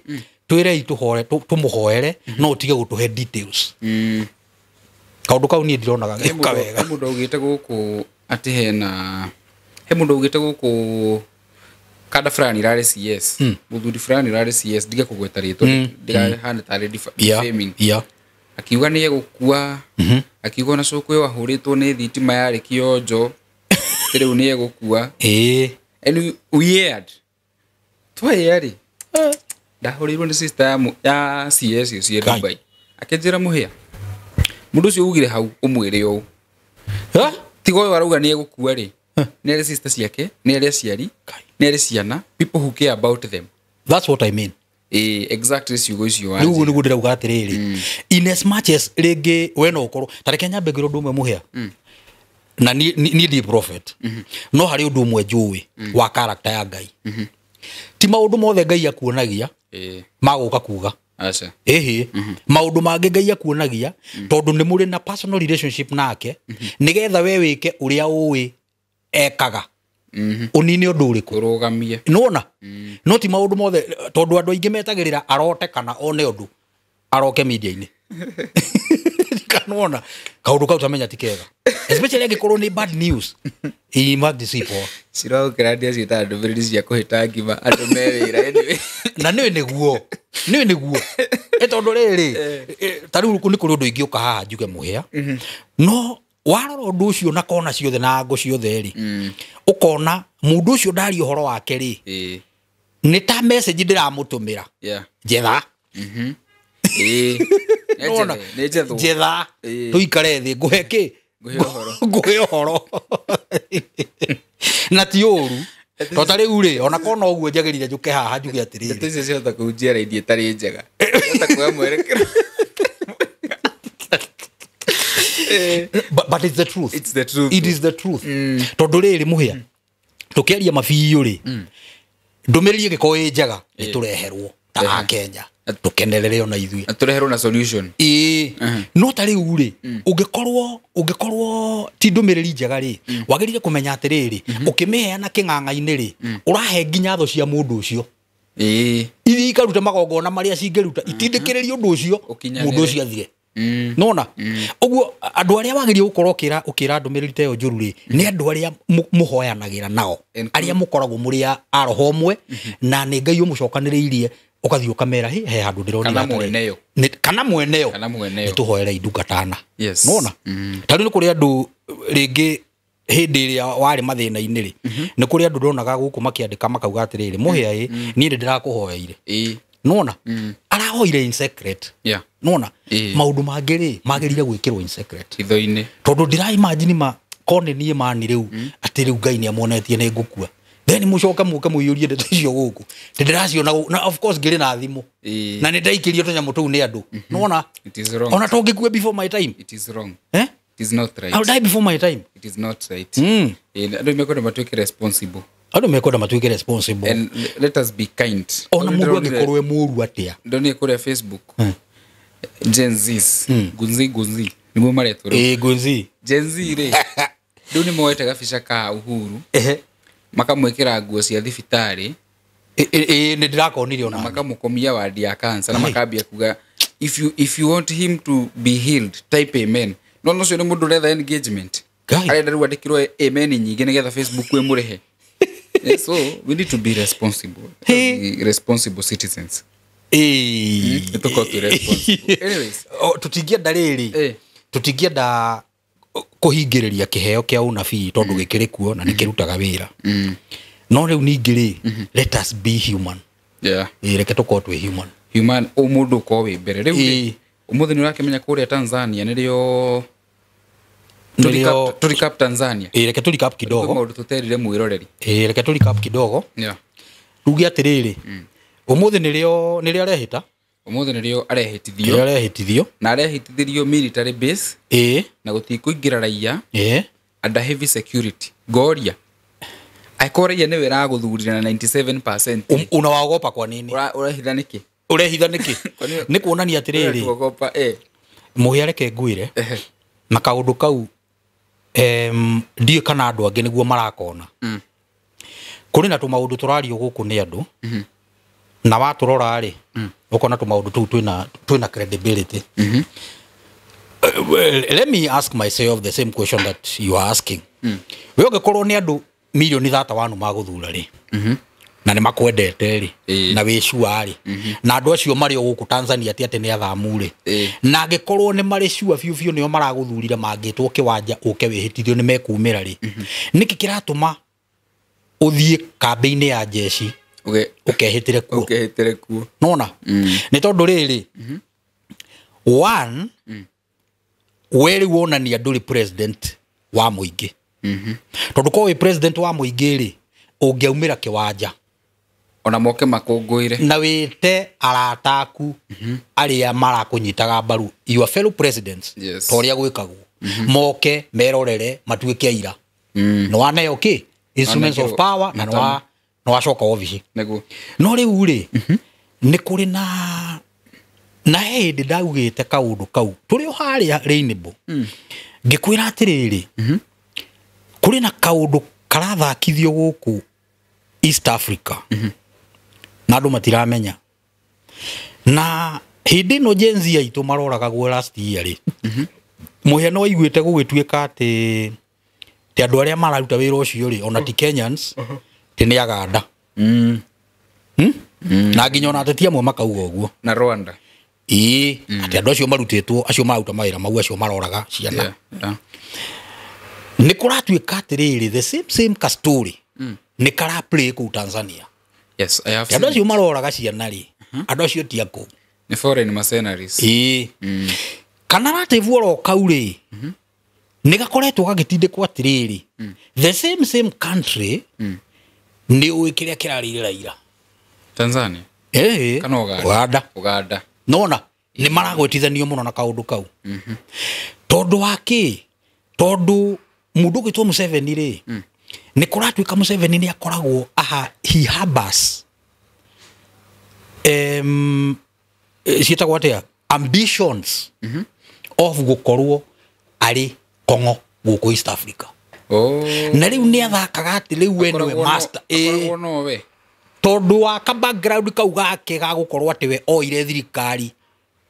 A: twĩrei tũhore tũmũhoere no ũtige gũtũhe details. Kaũndũ kau niĩ ndironaga gĩka wega.
B: Mũndũ augĩte gũkũ atĩ hena he mũndũ augĩte gũkũ kada fulani rarĩ CS, mũthuri fulani rarĩ CS, ndige kũgweta rĩtwa ndigahane tarĩ defaming. Akiuga nĩ egũkua, akiuga ona cũkũ ĩyo ahũrĩtwo nĩ thitima yarĩ kĩonjo, rĩu nĩ egũkua. And weird. Twaĩ rĩ ndahũrĩirwo nĩ sister ya CS ũcio Dubai. Akĩnjĩra mũhĩa mũndũ ũcio ugire hau ũmwĩre ũũ. Tiga ũyũ arauga nĩ egũkua rĩ, nĩ arĩ sister ciake, nĩ arĩ aciari, nĩ arĩ ciana, people who care about them.
A: That's what I mean.
B: Exactly ciugo icio wa.
A: Rĩu nĩguo ndĩrauga atĩrĩrĩ, in as much as rĩngĩ we no ũkorwo ta reke nyambe ngwĩre ũndũ ũmwe mũhĩa, na niĩ ndi prophet, no harĩ ũndũ ũmwe njũĩ wa character ya Ngai. Ti maũndũ mothe Ngai akuonagia magũka kuga.
B: Aca.
A: Ĩhĩ, maũndũ mangĩ Ngai akuonagia tondũ nĩ mũrĩ na personal relationship nake, nĩgetha we wĩke ũrĩa ũĩ ekaga. Ũnine ũndũ ũrĩkũ?
B: Ũrũgamie.
A: Nĩwona? No ti maũndũ mothe tondũ andũ aingĩ metagĩrĩra arote kana one ũndũ aroke media-inĩ. Kanona kaũndũ kau tamenya ti kega. Especially angĩkorwo nĩ bad news. Imagine
B: Ciragũkĩra ndia ciĩtaga ndũmĩrĩri cia kũhĩta ngima andũ me wĩra anyway.
A: Na nĩũĩ nĩguo. Nĩũĩ nĩguo. Tondũ rĩrĩ, ta rĩu nĩ kũrĩ ũndũ ingĩũka haha njuge mũhĩa. No warora ũndũ ũcio na kona ciothe na ngo ciothe rĩ, ũkona mũndũ ũcio ndaria ũhoro wake rĩ, nĩ ta message ndĩramũtũmĩra. Njetha.
B: Nĩ njethwo.
A: Njetha. Tũikare thĩ ngũhe kĩ? Ngũhe ũhoro. Na ti ũru. To ta rĩu rĩ, ona kona ũguo njagĩrĩire njũke haha njuge atĩrĩrĩ.
B: Ndeto icio ciahota kũhunjia raini ĩtarĩ njega. Ciahota kuoya mwerekero.
A: But it's the truth.
B: It's the truth.
A: It is the truth. Tondũ rĩrĩ mũhĩa, tũkĩaria mabiũ rĩ, ndũmĩrĩri ĩngĩkorwo ĩ njega nĩ tũreherwo ta Akenya tũkenerere ona ithuĩ.
B: Na tũreherwo na solution.
A: No ta rĩu rĩ, ũngĩkorwo ti ndũmĩrĩri njega rĩ, wagĩrĩire kũmenya atĩrĩrĩ, ũkĩmĩheana kĩng'ang'a-inĩ rĩ, ũrahe nginya thũ cia mũndũ ũcio. Ithiĩ ikaruta magongona marĩa cingĩruta, itindĩkĩrĩrie ũndũ ũcio, mũndũ ũcio athire. Nona ũguo andũ arĩa wagĩrĩire gũkorwo ũkĩra ndũmĩrĩri ta ĩyo njũru rĩ, nĩ andũ arĩa mũhoyanagĩra nao, arĩa mũkoragwo mũrĩ a roho ũmwe, na nĩ Ngai ũmũcokanĩrĩirie, ũgathiĩ ũkamera he handũ ndĩronire
B: Kana mweneo.
A: Kana mweneo.
B: Kana mweneo.
A: Nĩ tũhoere indungatana. Nona ta rĩu nĩ kũrĩ andũ rĩngĩ hĩndĩ ĩrĩa warĩ mathĩna-inĩ rĩ, nĩ kũrĩ andũ ndonaga gũkũ makĩandĩka makauga atĩrĩrĩ, mũhĩa ĩ, niĩ nĩ ndĩrakũhoeire. Nona arahoire in secret. Nona maũndũ mangĩ rĩ magĩrĩire gwĩkĩrwo in secret
B: hitho-inĩ,
A: tondũ ndĩra imagine ma kone niĩ mani rĩu atĩ rĩu Ngai nĩ amuonetie nĩ ngũkua, then mũcoke mũke mũiyũrie ndeto icio gũkũ ndĩraciona, na of course ngĩrĩ na thimũ na nĩ ndaikĩrio tũnyamũ tũu nĩ andũ. Nona ona tũngĩkua before my time.
B: It is wrong. It is not right.
A: I'll die before my time.
B: It is not right. Andũ mekwenda matuĩke responsible.
A: Andũ mekwenda matuĩke responsible.
B: And let us be kind.
A: Ona mũndũ angĩkorwo e mũũru atĩa.
B: Ndonire kũrĩa Facebook. Gen Zs. Gunzi. Nĩguo maretwo rĩu.
A: Gunzi.
B: Gen Z rĩ. Rĩu nĩ moete gabica ka Uhuru. Makamwĩkĩra nguo cia thibitarĩ.
A: Nĩ ndĩrakonire ona.
B: Makamũkomia wadi ya cancer na makambia kuga if you want him to be healed type amen. No ũcio nĩ mũndũ ũretha engagement. Arenda rĩu andĩkĩrwo amen nyingĩ nĩgetha Facebook ĩmũrĩhe. So we need to be responsible. Be responsible citizens. Nĩtũkorwo twĩ responsible. Anyways,
A: tũtingĩenda rĩrĩ. Tũtingĩenda Kũhingĩrĩria kĩheo kĩa ũnabii tondũ gĩkĩrĩ kuo na nĩ kĩrutaga wĩra. No rĩu ningĩ rĩ, let us be human. Ĩĩ, reke tũkorwo twĩ human.
B: Human, ũmũndũ ũkorwo wĩ mbere rĩu rĩ. Ũmũthĩ nĩ ũrakĩmenya kũrĩa Tanzania nĩrĩo
A: Nĩrĩo-
B: tũ recap Tanzania.
A: Ĩĩ, reke tũ recap
B: Kwĩ
A: kidogo.
B: maũndũ tũterire mwĩroreri.
A: Ĩĩ, reke tũ recap kidogo. Tuge atĩrĩrĩ, ũmũthĩ nĩrĩo arehĩta.
B: Ũmũthĩ nĩrĩo
A: Nĩrĩo
B: arehĩtithio.
A: Arehĩtithio.
B: Na arehĩtithirio military base na gũtikũingĩra raia under heavy security. Ngoria, angĩkorwo raia nĩwe ĩragũthurire na 97%,
A: Unawaogopa kwa nini?
B: Ũrehitha nĩkĩ?
A: Ũrehitha nĩkĩ?
B: Kwa nini-
A: Nĩ kuonania atĩrĩrĩ,
B: Ũratuogopa, eh.
A: mũhĩa, reke ngwĩre na kaũndũ kau, ndiũĩ kana andũ angĩ nĩguo marakona. Kũrĩ na tũmaũndũ tũrario gũkũ nĩ andũ, na watũrora rĩ, ũkona tũmaũndũ tũu twĩna credibility. Well, let me ask myself the same question that you are asking. We ũngĩkorwo nĩ andũ mirioni 31 magũthura rĩ, na nĩ makwendete rĩ, na wĩ sure rĩ, na andũ acio marĩ o gũkũ Tanzania ti atĩ nĩ athamu rĩ, na angĩkorwo nĩ marĩ sure biũ biũ nĩo maragũthurire, mangĩtwo kĩwanja ũke wĩhĩtithio nĩ mekumĩra rĩ, nĩkĩ kĩratũma ũthiĩ kambĩ-inĩ ya jeshi ũkehĩtĩre kuo?
B: Ũkehĩtĩre kuo.
A: Nona nĩ tondũ rĩrĩ, one, we rĩu wonania ndũrĩ president wa mũingĩ, tondũ korwo wĩ president wa mũingĩ rĩ, ũngĩaumĩra kĩwanja
B: ona moke makũngũĩre
A: na wĩte arata aku arĩa marakũnyitaga mbaru, your fellow presidents, ta ũrĩa gwĩkagwo, moke merorere matuĩke aira. Nĩ waneo kĩ instruments of
B: Wanengeo
A: power na nĩ wacoka obici.
B: Nĩguo.
A: No rĩu rĩ, nĩ kũrĩ na he hĩndĩ ndaugĩte kaũndũ kau tũrĩ o harĩa Rainbow, ngĩkwĩra atĩrĩrĩ, kũrĩ na kaũndũ karathakithio gũkũ East Africa na andũ matiramenya. Na hĩndĩ ĩno Gen Z aitũ maroragagwo last year rĩ, mũhĩa no aiguĩte gũgĩtuĩka atĩ ti andũ arĩa mararuta wĩra ũcio rĩ, ona ti Kenyans, ti nĩ Aganda. Na nginya ona ateti amwe makauga ũguo.
B: Na Rwanda.
A: Ĩĩ, atĩ andũ acio marutĩtwo, acio mararuta mawĩra mau, acio maroraga ciana. Nĩ kũratuĩka atĩrĩrĩ, the same same ka story nĩ kara play kũu Tanzania.
B: Yes, I have
A: Andũ
B: seen.
A: acio maroraga ciana rĩ, andũ acio ti akũu.
B: Nĩ foreign mercenaries.
A: Ĩĩ, kana narrative oro kau rĩ, nĩ gakoretwo gagĩtindĩkwo atĩrĩrĩ, the same same country nĩ ũĩ kĩrĩa kĩrarĩire Raila.
B: Tanzania.
A: Ĩĩ.
B: Kana Uganda.
A: Uganda.
B: Uganda.
A: Nona nĩ maragwetithanio mũno na kaũndũ kau. Tondũ wa kĩ? Tondũ mũndũ ũgwĩtwo Museveni rĩ, nĩ kũratuĩka Museveni nĩ akoragwo aha, he harbors ciĩtagwo atĩa, ambitions of gũkorwo arĩ kong'o gũkũ East Africa.
B: Oh.
A: Na rĩu nĩ athakaga atĩ rĩu we nĩwe
B: Akoragwo
A: master. Ĩĩ.
B: Akoragwo nowe.
A: Tondũ wa ka background kau gake ga gũkorwo atĩ we oire thirikari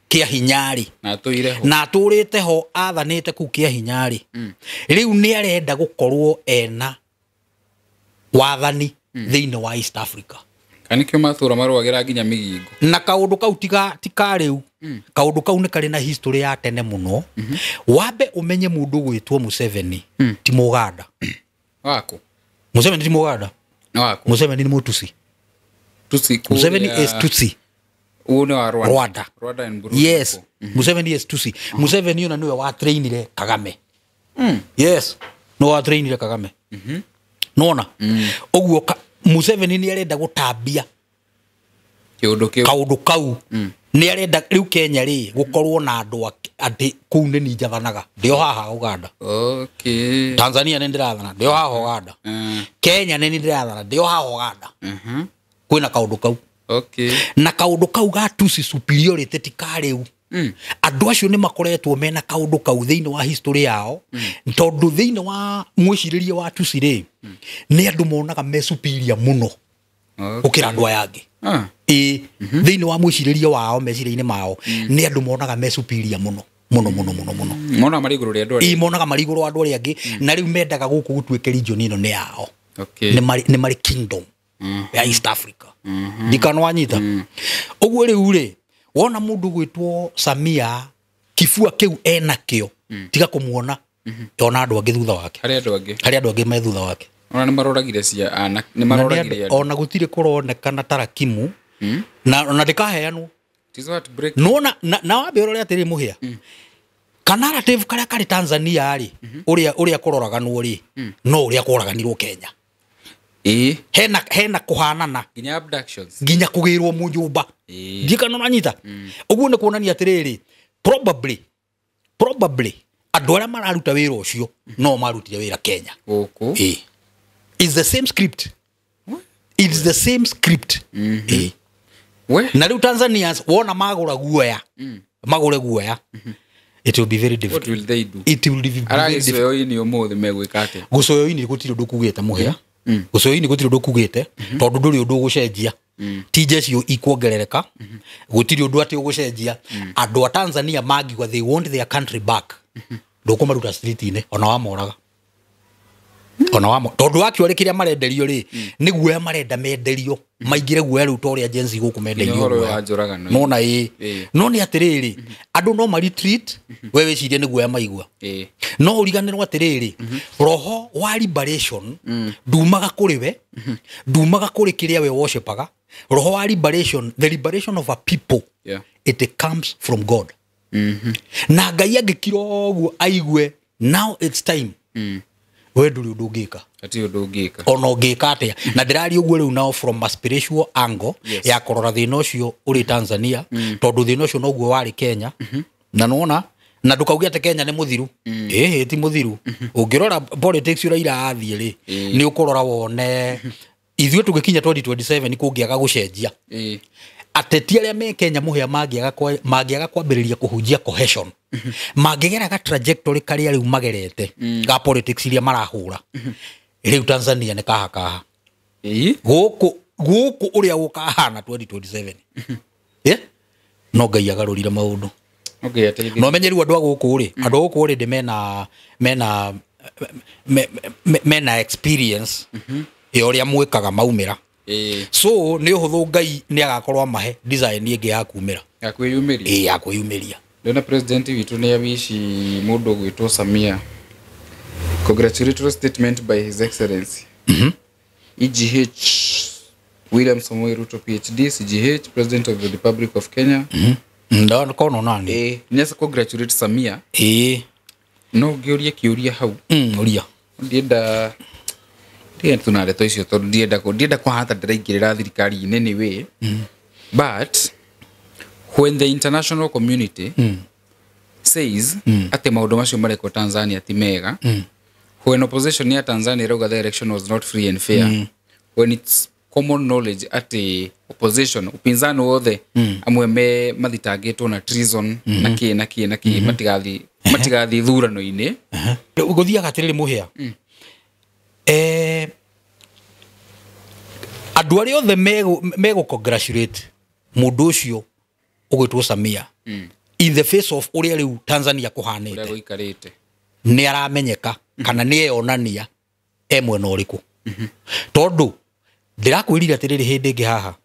A: kĩa hinya rĩ,
B: Na atũire ho.
A: Na atũrĩte ho athanĩte kũu kĩa hinya rĩ, rĩu nĩ arenda gũkorwo ena wathani thĩinĩ wa East Africa.
B: Kana nĩkĩo matũra marũagĩra nginya migingo.
A: Na kaũndũ kau ti ka rĩu, kaũndũ kau nĩ karĩ na history ya tene mũno. Wambe ũmenye mũndũ ũgwĩtwo Museveni ti Mũganda.
B: Waku.
A: Museveni ti Mũganda.
B: Nĩ waku.
A: Museveni nĩ Mũtusi.
B: Tutsi kũrĩa-
A: Museveni is Tutsi.
B: Ũyũ nĩ wa Rwanda.
A: Rwanda.
B: Rwanda and Burundi.
A: Yes, Museveni is Tutsi. Museveni ona niwe watrainire Kagame. Yes, nĩwe watrainire Kagame. Nona ũguo Museveni nĩ arenda gũtambia
B: Kĩũndũ kĩu.
A: kaũndũ kau, nĩ arenda rĩu Kenya rĩ gũkorwo na andũ atĩ kũu nĩ niĩ njathanaga, ndĩ o haha Uganda. Tanzania nĩ ndĩrathana, ndĩ o haha Uganda. Kenya nĩ niĩ ndĩrathana, ndĩ o haha Uganda. Kwĩna kaũndũ kau. Na kaũndũ kau ga Tutsi superiority ti ka rĩu. Andũ acio nĩ makoretwo mena kaũndũ kau thĩinĩ wa history yao, tondũ thĩinĩ wa mwĩcirĩrie wa Tutsi rĩ, nĩ andũ monaga me superior mũno gũkĩra andũ aya angĩ. Ĩĩ, thĩinĩ wa mwĩcirĩrie wao, meciria-inĩ mao, nĩ andũ monaga me superior mũno mũno mũno mũno mũno.
B: Mona marĩ igũrũ rĩa andũ arĩa.
A: Ĩĩ, monaga marĩ igũrũ wa andũ arĩa angĩ, na rĩu mendaga gũkũ gũtuĩke region ĩno nĩ yao. Nĩ marĩ kingdom ya East Africa. Ndikana wanyita ũguo. Rĩu rĩ, wona mũndũ gwĩtwo Samia, kibua kĩu enakĩo, tiga kũmuona. Ona andũ angĩ thutha wake.
B: Harĩ andũ angĩ.
A: Harĩ andũ angĩ me thutha wake.
B: Ona nĩ maroragire cia ana, nĩ
A: Na nĩ
B: maroragire andũ.
A: Ona gũtirĩ kũronekana tarakimu na ona ndĩkaheanwo.
B: It is heartbreaking.
A: Nona na wambe ũrore atĩrĩ mũhĩa, ka narrative karĩa karĩ Tanzania rĩ, ũrĩa kũroraganwo rĩ, no ũrĩa kũraganirwo Kenya.
B: Ĩĩ.
A: Hena kũhanana.
B: Nginya abductions.
A: Nginya kũgĩrwo mũnyũmba.
B: Ĩĩ.
A: Ndiĩ kana ũranyita. Ũguo nĩ kuonania atĩrĩrĩ, probably andũ arĩa mararuta wĩra ũcio no marutire wĩra Kenya.
B: Gũkũ.
A: Ĩĩ. It's the same script. It's the same script. Ĩĩ.
B: We.
A: Na rĩu Tanzanians wona magũra guoya, magũre guoya, it will be very
B: What
A: difficult.
B: will they do?
A: It will be very difficult.
B: Aragĩcoyo-inĩ ũmũthĩ megwĩka atĩa?
A: Gũcoyo-inĩ gũtirĩ ũndũ kugĩte mũhĩa. Gũcoyo-inĩ gũtirĩ ũndũ kugĩte tondũ ndũrĩ ũndũ ũgũcenjia. Ti jeshi ikuongerereka, gũtirĩ ũndũ atĩ ũgũcenjia. Andũ a Tanzania mangiuga they want their country back, ndũkũmaruta street-inĩ ona wamoraga. Ona wamo tondũ actually kĩrĩa marenderio rĩ, nĩ guoya marenda menderio, maingĩre guoya rĩu ta ũrĩa Gen Z gũkũ mendeirio
B: Nginya ũhoro ũyũ
A: guoya.
B: wa njũragano.
A: Nona ĩĩ.
B: Ĩĩ.
A: No nĩ atĩrĩrĩ, andũ no ma retreat, we wĩcirie nĩ guoya maigua.
B: Ĩĩ.
A: No ũriganĩrwo atĩrĩrĩ, roho wa liberation ndumaga kũrĩ we, ndumaga kũrĩ kĩrĩa we worshipaga. Roho wa liberation, the liberation of a people,
B: Yeah.
A: it comes from God. Na Ngai angĩkira ũguo aigue now it's time, we ndũrĩ ũndũ ũngĩka.
B: Hatirĩ ũndũ ũngĩka.
A: Ona ũngĩka atĩa. Na ndĩraria ũguo rĩu nao from a spiritual angle.
B: Yes.
A: Ya kũrora thĩna ũcio ũrĩ Tanzania, tondũ thĩna ũcio noguo warĩ Kenya. Na nona na ndũkauge atĩ Kenya nĩ mũthiru. Ĩhĩ, ti mũthiru. Ũngĩrora politics ũrĩa irathiĩ rĩ, nĩ ũkũrora wone ithuĩ tũgĩkinya 2027 kũngĩaga gũcenjia,
B: Ĩĩ.
A: ateti arĩa me Kenya mũhĩa mangĩaga kwambĩrĩria kũhunjia cohesion, mangĩgera ga trajectory karĩa rĩu magerete ga politics iria marahũra rĩu, Tanzania nĩ kaha kaha.
B: Ĩĩ.
A: Gũkũ ũrĩa gũkahana 2027, yeah? No Ngai agarũrire maũndũ.
B: Okay, ateithie.
A: No menye rĩu andũ a gũkũ rĩ, andũ a gũkũ rĩ mena experience ya ũrĩa mwĩkaga maumĩra.
B: Ĩĩ.
A: So nĩ ũhũthũ Ngai nĩ agakorwo amahe design ĩngĩ ya kumĩra.
B: Ya kwĩyumĩria.
A: Ĩĩ, ya kwĩyumĩria.
B: Ndĩrona president witũ nĩ awici mũndũ ũgwĩtwo Samia congratulatory statement by his excellency EGH William Samoei Ruto PhD CGH President of the Republic of Kenya.
A: Ndakono nani.
B: Ĩĩ, nĩ congratulate Samia.
A: Ĩĩ.
B: No ngĩũrie kĩũria hau.
A: Ũria.
B: Ndienda tuna ndeto icio tondũ ndienda kũhana ta ndĩraingĩrĩra thirikari-inĩ anyway. But when the international community says atĩ maũndũ macio marekwo Tanzania ti mega, when opposition ya Tanzania ĩrauga the election was not free and fair, when it's common knowledge atĩ opposition, upinzani wothe, amwe me mathitangĩtwo na treason na kĩ na kĩ na kĩ, matigathiĩ thurano-inĩ.
A: Gũthiaga atĩrĩrĩ mũhĩa, andũ arĩa othe megũ congratulate mũndũ ũcio ũgwĩtwo Samia in the face of ũrĩa rĩu Tanzania
B: ũrĩa
A: kũhanĩte,
B: gũikarĩte,
A: nĩ aramenyeka kana nĩ eyonania e mwena ũrĩkũ, tondũ ndĩrakwĩrire atĩrĩrĩ hĩndĩ ĩngĩ haha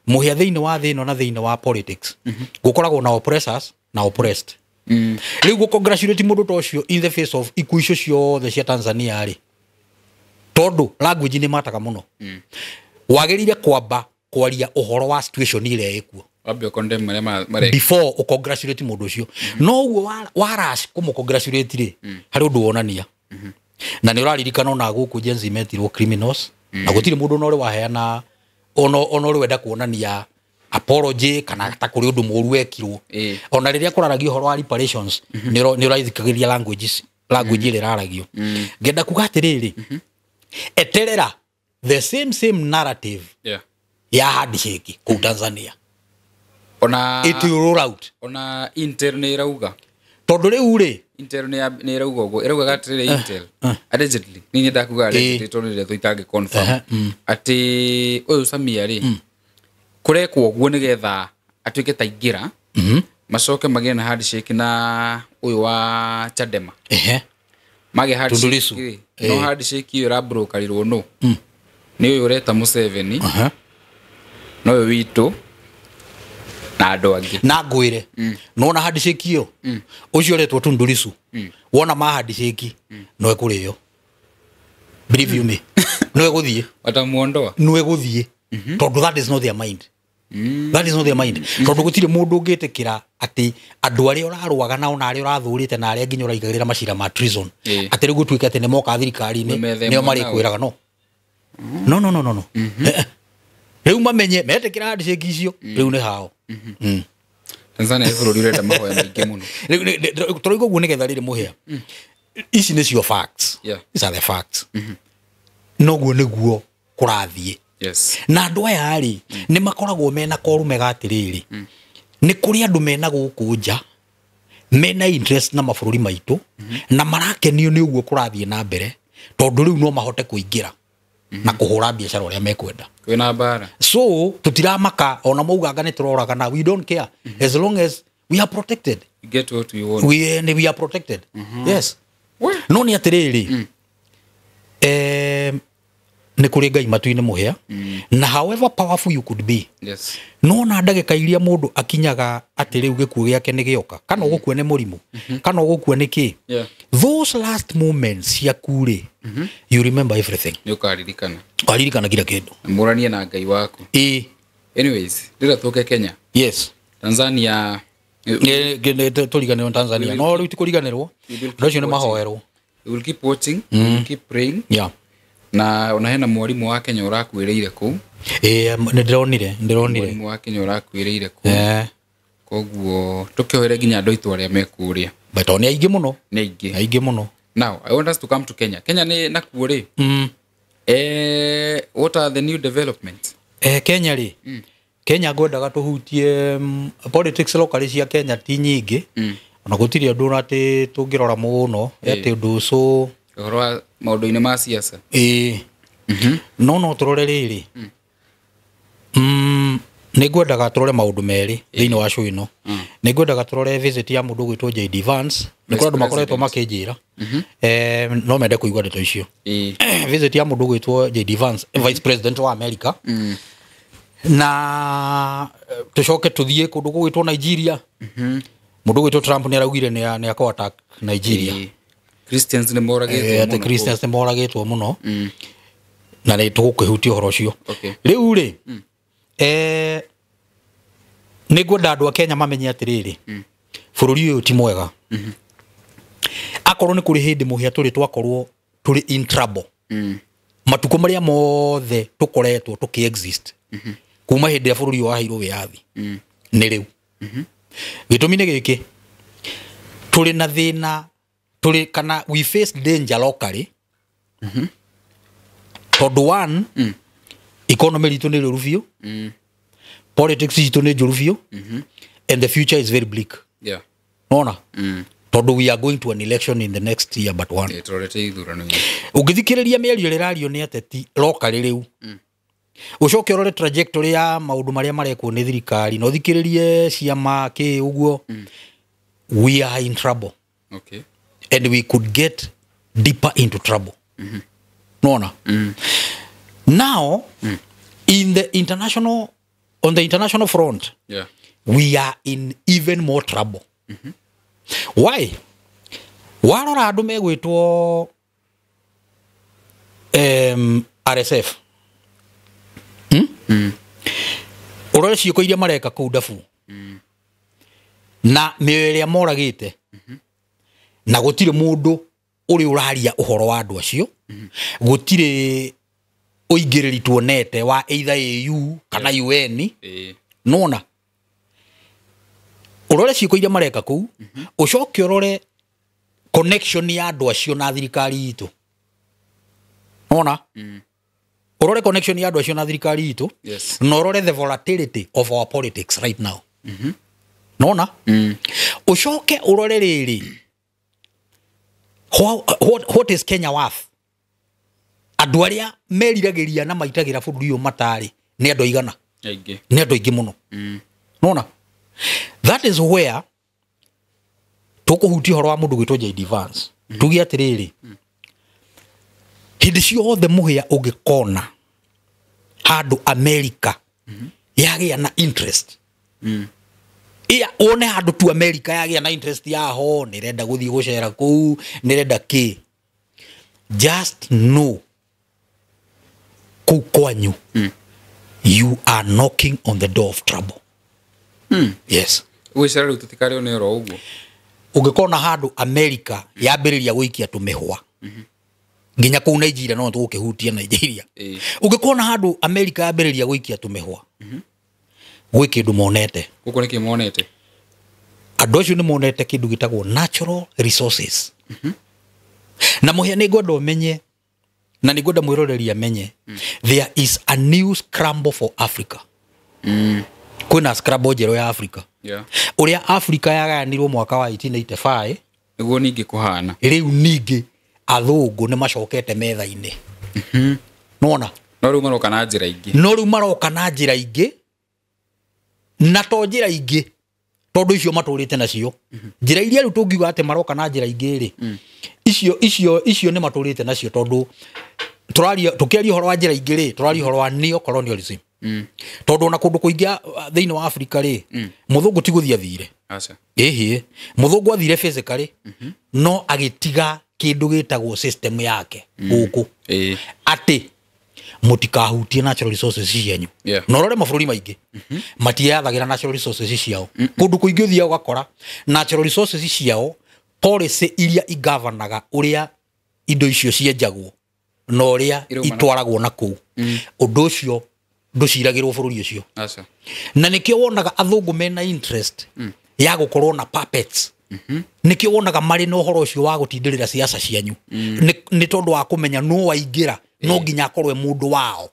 A: mũhĩa, thĩinĩ wa thĩ ĩno na thĩinĩ wa politics gũkoragwo na oppressors na oppressed. Rĩu gũ congratulate mũndũ ta ũcio in the face of ikuũ icio ciothe cia Tanzania rĩ, tondũ language nĩ mataga mũno, wagĩrĩire kwamba kwaria ũhoro wa situation ĩrĩa ĩkuo
B: wambe ũkondemn marĩa mareka
A: before ũcongratulate mũndũ ũcio. No ũguo wa rush kũmũ-congratulate rĩ, harĩ ũndũ wonania. Na nĩ ũraririkana ona gũkũ Gen Z metirwo criminals, na gũtirĩ mũndũ ona ũrĩ waheana ona ũrĩ wenda kuonania apology kana ta kũrĩ ũndũ mũru wekirwo. Ona rĩrĩa kũraragio ũhoro wa reparations, nĩ ũrathikagĩrĩria language ĩrĩa ĩraragio. Ngenda kuga atĩrĩrĩ, eterera the same narrative ya handshake kũu Tanzania.
B: Ona
A: It will roll out.
B: Ona Intel nĩ ĩrauga.
A: Tondũ rĩu rĩ,
B: Intel nĩ ĩrauga ũguo, ĩraugaga atĩrĩrĩ, Intel allegedly, niĩ nyendaga kuga allegedly tondũ nĩ ndeto itangĩ confirm, atĩ ũyũ Samia rĩ, kũrekwo ũguo nĩgetha atuĩke ta ingĩra macoke magĩe na handshake na ũyũ wa Chadema. Magĩa
A: Tundu
B: handshake
A: Lissu.
B: rĩ, no handshake ĩyo ĩrambrokarirwo no nĩ ũyũ ũreta Museveni, na ũyũ witũ Na andũ angĩ.
A: Na ngwĩre, nona handshake ĩyo, ũcio ũretwo Tundu Lissu, wona ma handshake no ekũrĩo, believe you me, no egũthiĩ.
B: Watamuondoa.
A: No egũthiĩ, tondũ that is not their mind. That is not their mind, tondũ gũtirĩ mũndũ ũngĩtĩkĩra atĩ andũ arĩa ũrarũaga nao na arĩa ũrathũrĩte na arĩa nginya ũraigagĩrĩra macira ma treason, atĩ rĩu gũtuĩke atĩ nĩ moka thirikari-inĩ,
B: Nĩmethema
A: nĩo
B: nao.
A: marĩkwĩraga no, no, no, no, no, no. Eh, eh. Rĩu mamenye metĩkĩra handshake icio rĩu nĩ hao.
B: Tanzania nĩ bũrũri ũrenda mahoya maingĩ mũno.
A: Rĩu tũrauga ũguo nĩgetha rĩrĩ mũhĩa, ici nĩcio facts. These are the facts. Noguo nĩguo kũrathiĩ. Na andũ aya rĩ, nĩ makoragwo mena korume ga atĩrĩrĩ, nĩ kũrĩ andũ mena gũkũ nja mena interest na mabũrũri maitũ, na marakenio nĩ ũguo kũrathiĩ na mbere, tondũ rĩu no mahote kũingĩra na kũhũra biacara ũrĩa mekwenda.
B: Kwĩna mbara.
A: So tũtiramaka ona mauganga nĩ tũroragana, we don't care as long as we are protected.
B: You get what you want.
A: We are protected, yes. No nĩ atĩrĩrĩ, nĩ kũrĩ Ngai matu-inĩ, mũhĩa, na however powerful you could be, no na ndagĩka iria mũndũ akinyaga atĩ rĩu gĩkuũ gĩake nĩ gĩoka, kana ũgũkua nĩ mũrimũ, kana ũgũkua nĩ kĩ, those last moments ciaku rĩ, you remember everything.
B: Nĩ ũkaririkana.
A: Ũkaririkana kila kĩndũ.
B: Na mũranie na Ngai waku.
A: Ĩ.
B: Anyways, rĩrĩa tũke Kenya. Tanzania.
A: Tũriganĩrwo Tanzania, no rĩu ti kũriganĩrwo, andũ acio nĩ mahoerwo.
B: We will keep watching, we will keep praying. Na ona hena mwarimũ wa Kenya ũrakuĩrĩire kũu.
A: Ĩ, nĩ ndĩronire, ndĩronire.
B: Mwarimũ wa Kenya ũrakuĩrĩire kũu. Koguo tũkĩhoere nginya andũ aitũ arĩa me kũrĩa.
A: But nĩ aingĩ mũno.
B: Nĩ aingĩ.
A: Aingĩ mũno.
B: Now I want us to come to Kenya. Kenya nĩ nakuo rĩ, what are the new developments?
A: Kenya rĩ, Kenya ngwendaga tũhutie politics locally cia Kenya ti nyingĩ, ona gũtirĩ ũndũ atĩ tũngĩrora mũno atĩ ũndũ so
B: Ũhoro wa maũndũ-inĩ ma siasa.
A: Ĩĩ, no tũrore rĩrĩ, nĩ ngwendaga tũrore maũndũ merĩ thĩinĩ wa show ĩno. Nĩ ngwendaga tũrore visit ya mũndũ ũgwĩtwo JD Vance. Nĩ kũrĩ andũ makoretwo makĩnjĩra, no mende kũigua ndeto icio. Visit ya mũndũ ũgwĩtwo JD Vance, vice president wa America, na tũcoke tũthiĩ kũndũ gũgwĩtwo Nigeria. Mũndũ ũgwĩtwo Trump nĩ araugire nĩ akũ attack Nigeria.
B: Christians nĩ moragĩtwo
A: atĩ
B: mũno.
A: Christians nĩ moragĩtwo mũno, na nĩ tũgũkĩhutia ũhoro ũcio. Rĩu rĩ, nĩ ngwenda andũ a Kenya mamenye atĩrĩrĩ, bũrũri ũyũ ti mwega. Akorwo nĩ kũrĩ hĩndĩ mũhĩa tũrĩ twakorwo tũrĩ in trouble, matukũ marĩa mothe tũkoretwo tũkĩ exist kuma hĩndĩ ĩrĩa bũrũri ũyũ waheirwo wĩyathi, nĩ rĩu. Gĩtũmi nĩ gĩkĩ, tũrĩ na thĩna, tũrĩ kana we face danger locally, tondũ one, economy ritũ nĩ rĩũru biũ, politics itũ nĩ njũru biũ, and the future is very bleak. Nona tondũ we are going to an election in the next year but one.
B: Ĩ, tũrorete ithurano-inĩ.
A: Ũngĩthikĩrĩria mĩario ĩrĩa ĩrario nĩ ateti locally rĩu, ũcoke ũrore trajectory ya maũndũ marĩa marekwo nĩ thirikari, na ũthikĩrĩrie ciama kĩ ũguo, we are in trouble. And we could get deeper into trouble. Nona now, in the international on the international front, we are in even more trouble. Why? Warora andũ megwĩtwo RSF, Ũrore ciĩko iria mareka kũu Darfur, na mĩoyo ĩrĩa moragĩte, na gũtirĩ mũndũ ũrĩ ũraria ũhoro wa andũ acio, gũtirĩ ũingĩrĩri tuonete wa either AU kana UN. Nona ũrore ciĩko iria mareka kũu, ũcoke ũrore connection ya andũ acio na thirikari itũ. Nona ũrore connection ya andũ acio na thirikari itũ, na ũrore the volatility of our politics right now. Nona ũcoke ũrore rĩrĩ, what is Kenya worth? Andũ arĩa meriragĩria na maitagĩra bũrũri ũyũ matarĩ nĩ andũ aigana?
B: Aingĩ.
A: Nĩ andũ aingĩ mũno. Nona that is where tũkũhutia ũhoro wa mũndũ gwĩtwo JD Vance. Tuge atĩrĩrĩ, hĩndĩ ciothe mũhĩa ũngĩkona handũ America yagĩa na interest, Iya wone handũ tu America yagĩa na interest yaho, nĩrenda gũthiĩ gũcera kũu, nĩrenda kĩ, just know kũu kwanyu you are knocking on the door of trouble. Yes.
B: Gwĩcera rĩu tũtikarĩo nĩ oro ũguo.
A: Ũngĩkona handũ America yambĩrĩria gũikia tũmĩhwa nginya kũu Nigeria, no tũgũkĩhutia Nigeria. Ũngĩkona handũ America yambĩrĩria gũikia tũmĩhwa, gwĩ kĩndũ monete.
B: Gũkũ nĩkĩ monete?
A: Andũ acio nĩ monete kĩndũ gĩtagwo natural resources. Na mũhĩa nĩ ngwenda ũmenye, na nĩ ngwenda mwĩroreri amenye, there is a new scramble for Africa. Kwĩna scramble njerũ ya Africa. Ũrĩa Africa yagayanirwo mwaka wa 1885
B: nĩguo ningĩ kũhana.
A: Rĩu ningĩ athũngũ nĩ macokete metha-inĩ. Nĩwona?
B: No rĩu maroka na njĩra ingĩ.
A: No rĩu maroka na njĩra ingĩ, na to njĩra ingĩ tondũ icio matũrĩte nacio. Njĩra iria rĩu tũngiuga atĩ maroka na njĩra ingĩ rĩ, icio nĩ matũrĩte nacio, tondũ tũkĩaria ũhoro wa njĩra ingĩ rĩ, tũraria ũhoro wa neo-colonialism. Tondũ ona kũndũ kũingĩ thĩinĩ wa Africa rĩ, mũthũngũ ti gũthiĩ athire. Ĩhĩ, mũthũngũ athire physically, no agĩtiga kĩndũ gĩtagwo system yake gũkũ. Atĩ mũtikahutie natural resources cianyu. Na ũrore mabũrũri maingĩ matiyathagĩra natural resources ciao. Kũndũ kũingĩ ũthiaga ũgakora natural resources ciao, policy iria igavanaga ũrĩa indo icio cienjagwo na ũrĩa itwaragwo na kũu, ũndũ ũcio ndũciragĩrwo bũrũri ũcio. Na nĩkĩo wonaga athũngũ mena interest ya gũkorwo na puppets. Nĩkĩo wonaga marĩ na ũhoro ũcio wa gũtindĩrĩra siasa cianyu. Nĩ tondũ wa kũmenya nũ waingĩra, no nginya akorwo e mũndũ wao.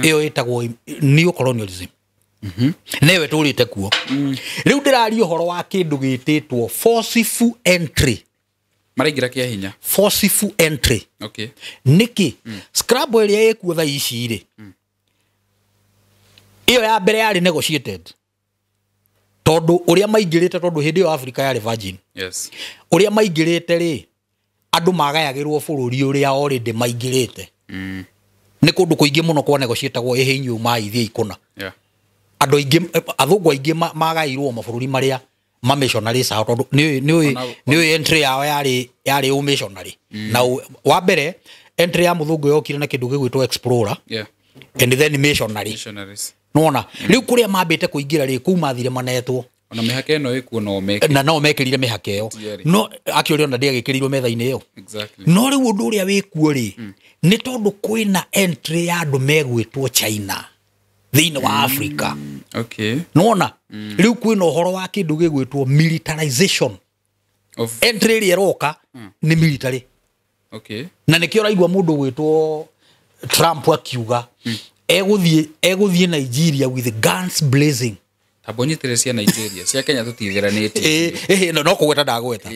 A: Ĩyo ĩtagwo neo-colonialism. Newe tũrĩte kuo. Rĩu ndĩraria ũhoro wa kĩndũ gĩtĩtwo forceful entry.
B: Maraingĩra kĩa hinya.
A: Forceful entry. Nĩkĩ? Scramble ĩrĩa ĩkuo thaa ici rĩ, ĩyo ya mbere yarĩ negotiated. Tondũ ũrĩa maingĩrĩte, tondũ hĩndĩ ĩyo Africa yarĩ virgin. Ũrĩa maingĩrĩte rĩ, andũ magayagĩrwo bũrũri ũrĩa already maingĩrĩte. Nĩ kũndũ kũingĩ mũno kwa negotiatagwo, ĩhĩ inyuĩ maithiĩ ikũna. Andũ aingĩ, athũngũ aingĩ magaĩirwo mabũrũri marĩa ma missionaries ao, tondũ nĩ entry yao yarĩ ũ missionary. Na wa mbere entry ya mũthũngũ yokire na kĩndũ gĩgwĩtwo explorer. And then missionary.
B: Missionaries.
A: Nĩwona? Rĩu kũrĩa mambĩte kũingĩra rĩ, kũu mathire manetwo.
B: Ona mĩhaka ĩno ĩkuo no mekĩrire.
A: Na no mekĩrire mĩhaka ĩyo. No actually ona ndĩagĩkĩrirwo metha-inĩ ĩyo. No rĩu ũndũ ũrĩa wĩkuo rĩ, nĩ tondũ kwĩna entry ya andũ megwĩtwo China thĩinĩ wa Africa. Nĩwona? Rĩu kwĩna ũhoro wa kĩndũ gĩgwĩtwo militarization. Entry ĩrĩa ĩroka nĩ military. Na nĩkĩo ũraigua mũndũ ũgwĩtwo Trump akiuga egũthiĩ Nigeria with guns blazing.
B: Tambo nyitĩrĩre cia Nigeria, cia Kenya tũtithiranĩtie.
A: No kũgweta ndagweta.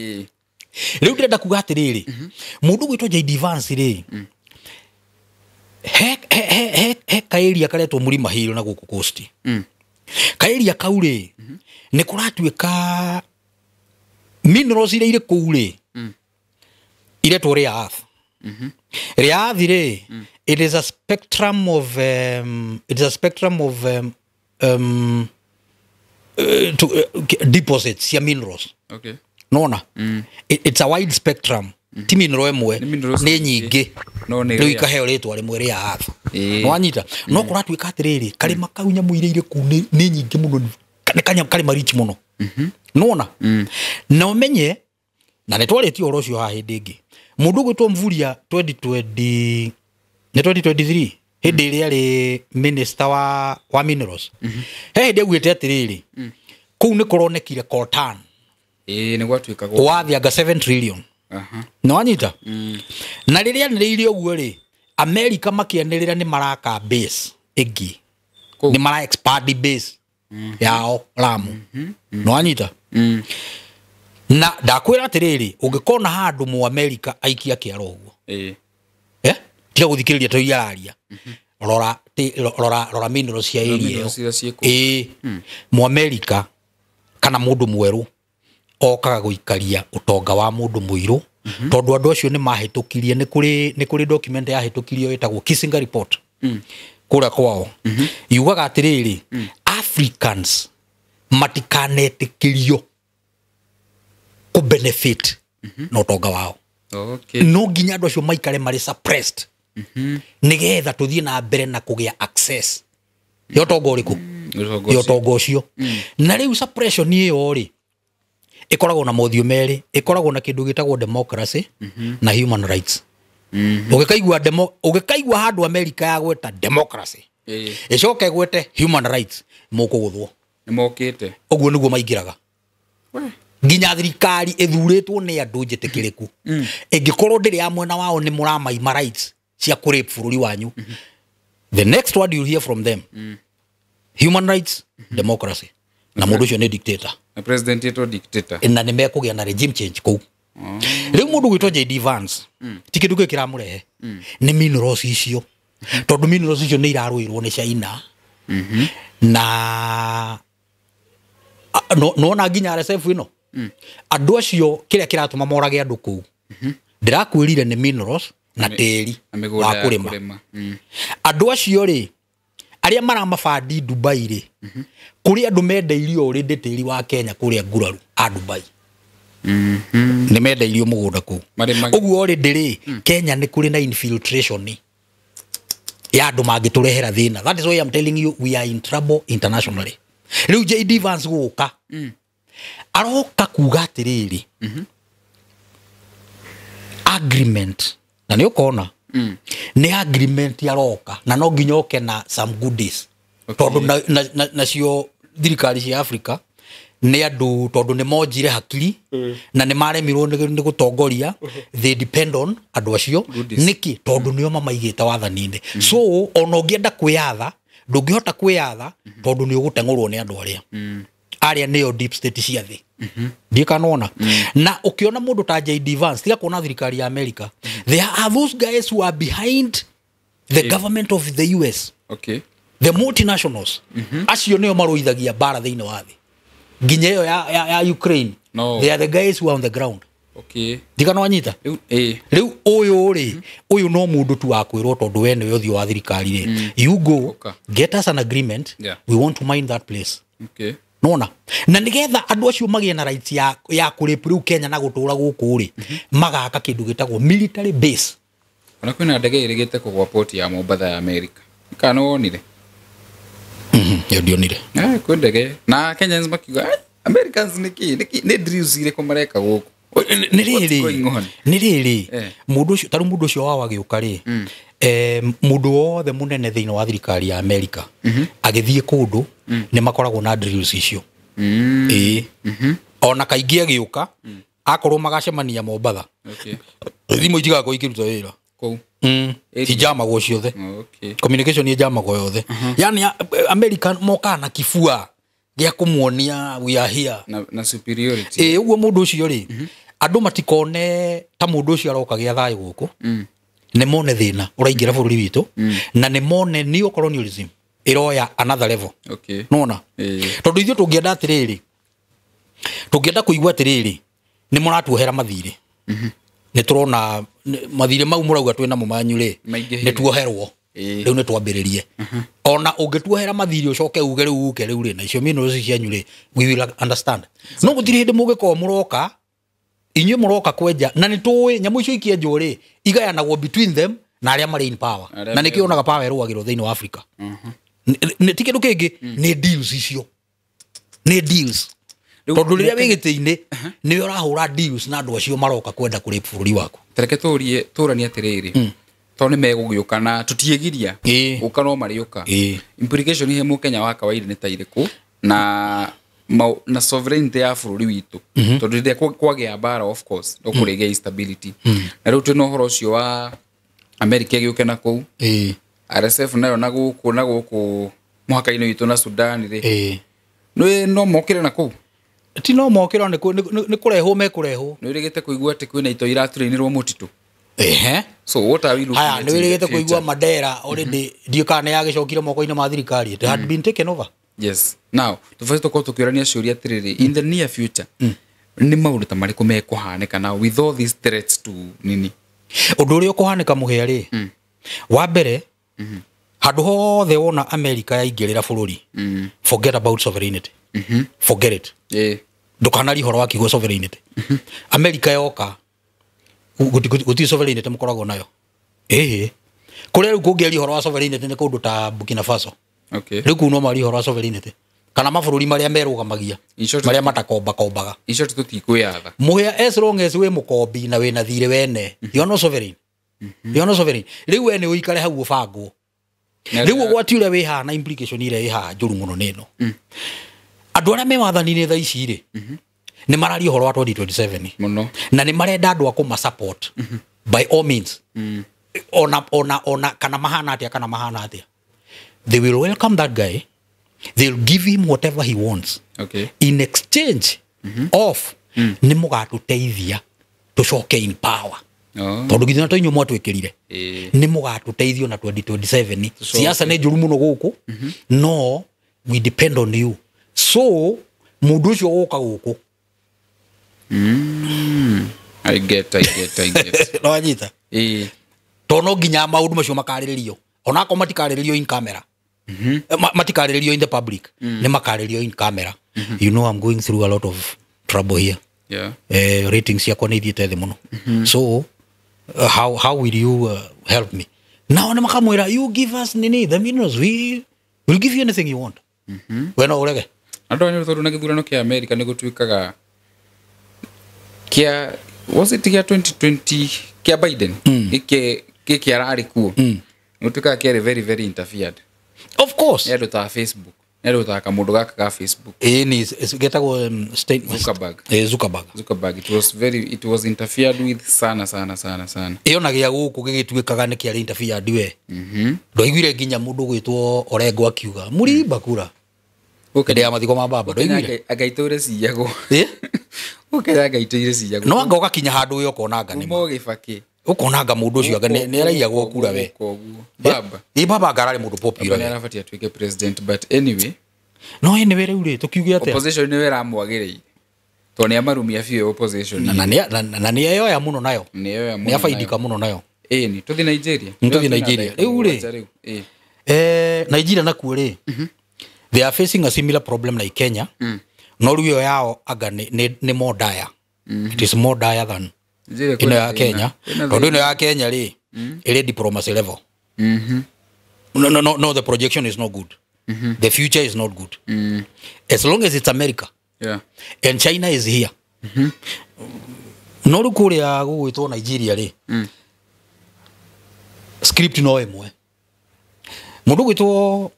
A: Rĩu ndĩrenda kuga atĩrĩrĩ, mũndũ ũgwĩtwo JD Vance rĩ, he kaeria karetwo Mlima Hill na gũkũ Coast. Kaeria kau rĩ, nĩ kũratuĩka minerals iria irĩ kũu rĩ, iretwo rare earth. Rare earth rĩ, it is a spectrum of, it is a spectrum of, deposits cia minerals. Nona? It's a wide spectrum. Ti mineral ĩmwe,
B: Nĩ minerals
A: nĩ
B: nyingĩ.
A: nyingĩ.
B: No nĩ
A: Rĩu
B: rare.
A: ikaheo rĩtwa rĩmwe rĩa earth. Nĩwanyita? No kũratuĩka atĩrĩrĩ, karĩma kau nyamũ iria irĩ kũu nĩ nyingĩ mũno, nĩ karĩma rich mũno. Nĩwona? Na ũmenye, na nĩ twarĩtie ũhoro ũcio haha hĩndĩ ĩngĩ. Mũndũ ũgwĩtwo Mvurya 2020, nĩ 2023, hĩndĩ ĩrĩa arĩ minister wa minerals. He hĩndĩ augĩte atĩrĩrĩ, kũu nĩ kũronekire coltan.
B: Nĩ gwatuĩka gwa-
A: Wathianga 7 trillion. Nĩwanyita? Na rĩrĩa anĩrĩire ũguo rĩ, America makĩanĩrĩra nĩ maraka base ĩngĩ.
B: Kũu.
A: Nĩ mara expand base yao Lamu. Nĩwanyita? Na ndakwĩra atĩrĩrĩ, ũngĩkona handũ mũ America aikia kĩara ũguo. Tiga gũthikĩrĩria tondũ iria araria. Rora, rora, rora minerals cia
B: Rora
A: area ĩyo.
B: minerals iria ciĩ kũu.
A: Mũ America kana mũndũ mwerũ okaga gũikaria ũtonga wa mũndũ mũirũ, tondũ andũ acio nĩ mahĩtũkirie, nĩ kũrĩ document yahĩtũkirio ĩtagwo Kissinger Report. Kũrĩa kwao. Yugaga atĩrĩrĩ, Africans Matikanetĩkĩrio kũ benefit na ũtonga wao. No nginya andũ acio maikare marĩ suppressed nĩgetha tũthiĩ na mbere na kũgĩa access ya ũtonga ũrĩkũ? Ya ũtonga ũcio. Na rĩu suppression ĩyo rĩ, ĩkoragwo na mothiũ merĩ. Ĩkoragwo na kĩndũ gĩtagwo democracy na human rights. Ũgĩkaigua handũ America ya gweta democracy, ĩcoke ĩgwete human rights, mũkũgũthwo.
B: Nĩ mokĩte.
A: Ũguo nĩguo maingĩraga. Nginya thirikari ĩthurĩtwo nĩ andũ njĩtĩkĩrĩku ĩngĩkorwo ndĩrĩ ya mwena wao, nĩ mũramaima rights cia kũrape bũrũri wanyu, the next word you'll hear from them, human rights, democracy, na mũndũ ũcio nĩ dictator.
B: Na president yetwo dictator.
A: Na nĩ mekũgĩa na regime change kũu. Rĩu mũndũ gwĩtwo JD Vance, ti kĩndũ kĩu kĩramũrehe, nĩ minerals icio, tondũ minerals icio nĩ irarũĩrwo nĩ China na nona nginya RSF ĩno. Andũ acio kĩrĩa kĩratũma morage andũ kũu, ndĩrakwĩrire, nĩ minerals na tĩri
B: na mĩgũnda
A: wa
B: ya
A: kũrĩma.
B: Kũrĩma.
A: Andũ acio rĩ, arĩa maramabandi Dubai rĩ, kũrĩ andũ mendeirio already tĩri wa Kenya kũrĩa nguraru a Dubai. Nĩ mendeirio mũgũnda kũu.
B: Marĩmage.
A: Ũguo already rĩ, Kenya nĩ kũrĩ na infiltration ya andũ mangĩtũrehera thĩna. That is why I'm telling you we are in trouble internationally. Rĩu JD Vance gũka, aroka kuga atĩrĩrĩ, agreement, na nĩ ũkona nĩ agreement aroka na no nginya oke na some goodies, tondũ nacio thirikari cia Africa nĩ andũ, tondũ nĩ monjire hakiri na nĩ maremirwo nĩ gũtongoria, they depend on andũ acio.
B: Goodies.
A: Nĩkĩ? Tondũ nĩo mamaigĩte wathani-inĩ. So ona ũngĩenda kwĩyatha, ndũngĩhota kwĩyatha, tondũ nĩ ũgũteng'ũrwo nĩ andũ arĩa arĩa nĩo deep state cia thĩ. Ndiĩ kana wona. Na ũkĩona mũndũ ta JD Vance, tiga kuona thirikari ya America, there are those guys who are behind the government of the US, the multinationals. Acio nĩo marũithagia mbara thĩinĩ wa thĩ, nginya ĩyo ya Ukraine.
B: No.
A: They are the guys who are on the ground. Ndigana wanyita.
B: Rĩu ĩ.
A: Rĩu ũyũ rĩ, ũyũ no mũndũ tu wa kwĩrwo, tondũ we nĩwe ũthiũ wa thirikari rĩ, you go get us an agreement. We want to mine that place. Nona na nigetha andũ acio magĩe na right ya kũrĩpu rĩu Kenya na gũtũra gũkũ rĩ, magaka kĩndũ gĩtagwo military base.
B: Ona kwĩna ndege ĩrĩgĩte kũgwa port ya Mombatha ya America, kana nĩ wonire?
A: Ĩyo ndionire.
B: Eh, kwĩ ndege na Kenyans makiuga, "Eh, Americans nĩkĩ nĩkĩ nĩ drills irĩkũ mareka gũkũ?"
A: Nĩ
B: What's
A: rĩrĩ,
B: going on?
A: nĩ rĩrĩ, mũndũ ũcio, tarĩu mũndũ ũcio wao agĩũka rĩ, mũndũ wothe mũnene thĩinĩ wa thirikari ya America agĩthiĩ kũndũ, nĩ makoragwo na drills icio. Ĩĩ, ona kaingĩ agĩũka, akorwo magacemania Mombatha, thimũ itigakorwo ikĩruta wĩra.
B: Kũu. Area.
A: Cijamagwo ciothe. Communication ĩjamagwo yothe. Yani America mokaga na kibua gĩa kũmuonia we are here.
B: Na superiority.
A: Ĩ, ũguo mũndũ ũcio rĩ, andũ matikone ta mũndũ ũcio aroka gĩa thayũ gũkũ. Nĩ mone thĩna ũraingĩra bũrũri witũ, na nĩ mone neo colonialism ĩroya another level. Nona tondũ ithuĩ tũngĩenda atĩrĩrĩ, tũngĩenda kũigua atĩrĩrĩ, nĩ mũratuohera mathirĩ, nĩ tũrona mathirĩ mau mũrauga twĩ namo manyu rĩ,
B: Maingĩhire.
A: nĩ tuoherwo. Rĩu nĩ twambĩrĩrie. Ona ũngĩtuohera mathirĩ, ũcoke uge rĩu uke rĩu rĩ na icio minerals cianyu rĩ, we will understand. No gũtirĩ hĩndĩ mũngĩkorwo mũroka, inyuĩ mũroka kwenja, na nĩ tũĩ nyamũ icio ikĩenjwo rĩ, igayanagwo between them na arĩa marĩ in power.
B: Arĩa
A: Na nĩkĩo onaga power ĩrũagĩrwo thĩinĩ wa Africa. Ti kĩndũ kĩngĩ, nĩ deals icio, nĩ deals.
B: Rĩu
A: Tondũ rĩrĩa wĩ gĩtĩ-inĩ, nĩwe ũrahũra deals na andũ acio maroka kwenda kũrĩ bũrũri waku.
B: Tareke tũrie tũranie atĩrĩrĩ, tondũ nĩ megũgĩũka na tũtiĩgiria, gũka no marĩũka. Implication he mũkenya wa kawaida nĩ ta irĩkũ na sovereignty ya bũrũri witũ? Tondũ rĩrĩa kwagĩa mbara, of course no kũrĩgĩa instability, na rĩu twĩna ũhoro ũcio wa America ĩgĩũke na kũu, RSF nayo na gũkũ mũhaka-inĩ witũ na Sudan rĩ, nĩ no mokĩre na kũu?
A: Ti no mokĩro, nĩ kũrehwo mekũrehwo.
B: Nĩ ũrĩgĩte kũigua atĩ kwĩna itoi iraturĩinĩrwo mũtitũ?
A: Ehe.
B: So what are we looking
A: Haya,
B: at
A: nĩ
B: in the
A: wĩrĩgĩte kũigua
B: future?
A: Mandera already, ndiũ kana nĩ yagĩcokire moko-inĩ ma thirikari, it had been taken over.
B: Yes, now tũbatiĩ tũkorwo tũkĩũrania ciũria atĩrĩrĩ, in the near future nĩ maũndũ ta marĩkũ mekũhanĩka now with all these threats to nini?
A: Ũndũ ũrĩa ũkũhanĩka, mũhĩa rĩ, wa mbere, Handũ hothe wona America yaingĩrĩra bũrũri, forget about sovereignty. Forget it. Ndũkanarie ũhoro wa kiugo sovereignty. America yoka gũtirĩ sovereignty mũkoragwo nayo. Ĩhĩ, kũrĩa rĩu kũngĩaria ũhoro wa sovereignty nĩ kũndũ ta Burkina Faso. Rĩu kũu no marie ũhoro wa sovereignty, kana mabũrũri marĩa merũgamagia,
B: In short,
A: marĩa matakombakombaga.
B: In short, tũtikwĩyatha.
A: Mũhĩa, as long as wĩ mũkombi na wĩna thirĩ wene, you are not sovereign. You are not sovereign. Rĩu we nĩ ũikare hau ũbangwo. Rĩu ũgwati ũrĩa wĩ haha na implication ĩrĩa ĩ haha njũru mũno nĩ ĩno: andũ arĩa me wathani-inĩ thaa ici rĩ, nĩ mararia ũhoro wa 2027
B: Mũno.
A: na nĩ marenda andũ a kũma support by all means, ona kana mahana atĩa, kana mahana atĩa, they will welcome that guy, they'll give him whatever he wants in exchange of nĩ mũgatũteithia tũcoke in power, tondũ githĩ na to inyuĩ mwatwĩkĩrire, nĩ mũgatũteithio na 2027.
B: Tũcoke.
A: Siasa nĩ njũru mũno gũkũ, no we depend on you. So mũndũ ũcio gũka gũkũ,
B: I get, I get, I get.
A: Nĩwanyita? Tondũ no nginya maũndũ macio makarĩrĩrio, onakorwo matikarĩrĩrio in camera. Matikarĩrĩrio in the public, nĩ makarĩrĩrio in camera. You know, I'm going through a lot of trouble here. Ratings ciakwa nĩ ithiĩte thĩ mũno, so how will you help me? Nao nĩ makamwĩra, you give us nini, the minerals, we will give you anything you want. We no ũrege.
B: Andũ aya, tondũ na gĩthurano kĩa America nĩ gũtuĩkaga kĩa, was it gĩa 2020 kĩa Biden, gĩkĩ gĩkĩ ararĩ kuo, nĩ gũtuĩkaga kĩarĩ very very interfered
A: Of course.
B: nĩ andũ ta Facebook, nĩ andũ ta kamũndũ gaka ga Facebook.
A: Ĩĩ, nĩ getagwo
B: Zuckerberg.
A: Zuckerberg.
B: Zuckerberg. It was interfered with sana sana sana sana.
A: Ĩyo na gĩa gũkũ gĩgĩtuĩkaga nĩ kĩarĩ interfered we. Ndwaiguire nginya mũndũ gwĩtwo Orengo akiuga mũrimba kura hĩndĩ ya mathiko ma baba? Ndwaiguire?
B: Angaitũire ciyagwo.
A: Ĩ?
B: Gũkenya angaitũire ciyagwo.
A: No anga ũgakinya handũ we ũkona anga nĩ
B: Kuma o Gĩbakĩ.
A: Ũkona anga mũndũ ũcio anga nĩ araiyagwo kura we.
B: Gũka ũguo baba.
A: Ĩ, baba anga ararĩ mũndũ popular
B: Baba nĩ
A: we.
B: arabatie atuĩke president, but anyway.
A: No anyway, rĩu rĩ, tũkiuge atĩa?
B: Opposition nĩwe ĩramwagĩrĩire tondũ nĩ amarumia biũ opposition.
A: Na nĩ eyoya mũno nayo.
B: Nĩ eyoya
A: Nĩ
B: mũno
A: abaidika
B: nayo.
A: Mũno nayo.
B: Ĩni tũthiĩ Nigeria.
A: Nĩ tũthiĩ Nigeria. Rĩu rĩ,
B: Rĩu ĩ.
A: Nigeria nakuo rĩ, they are facing a similar problem like Kenya, no rĩu ĩyo yao anga nĩ more dire. It is more dire than
B: Nigeria
A: ĩno
B: kwĩna
A: ya
B: thĩna.
A: Kenya,
B: Kwĩna
A: tondũ
B: thĩna.
A: ĩno ya Kenya rĩ, ĩrĩ diplomacy level. No, no, no, no, the projection is not good. The future is not good as long as it's America and China is here. No rĩu kũrĩa gũgwĩtwo Nigeria rĩ, script no ĩmwe. Mũndũ gwĩtwo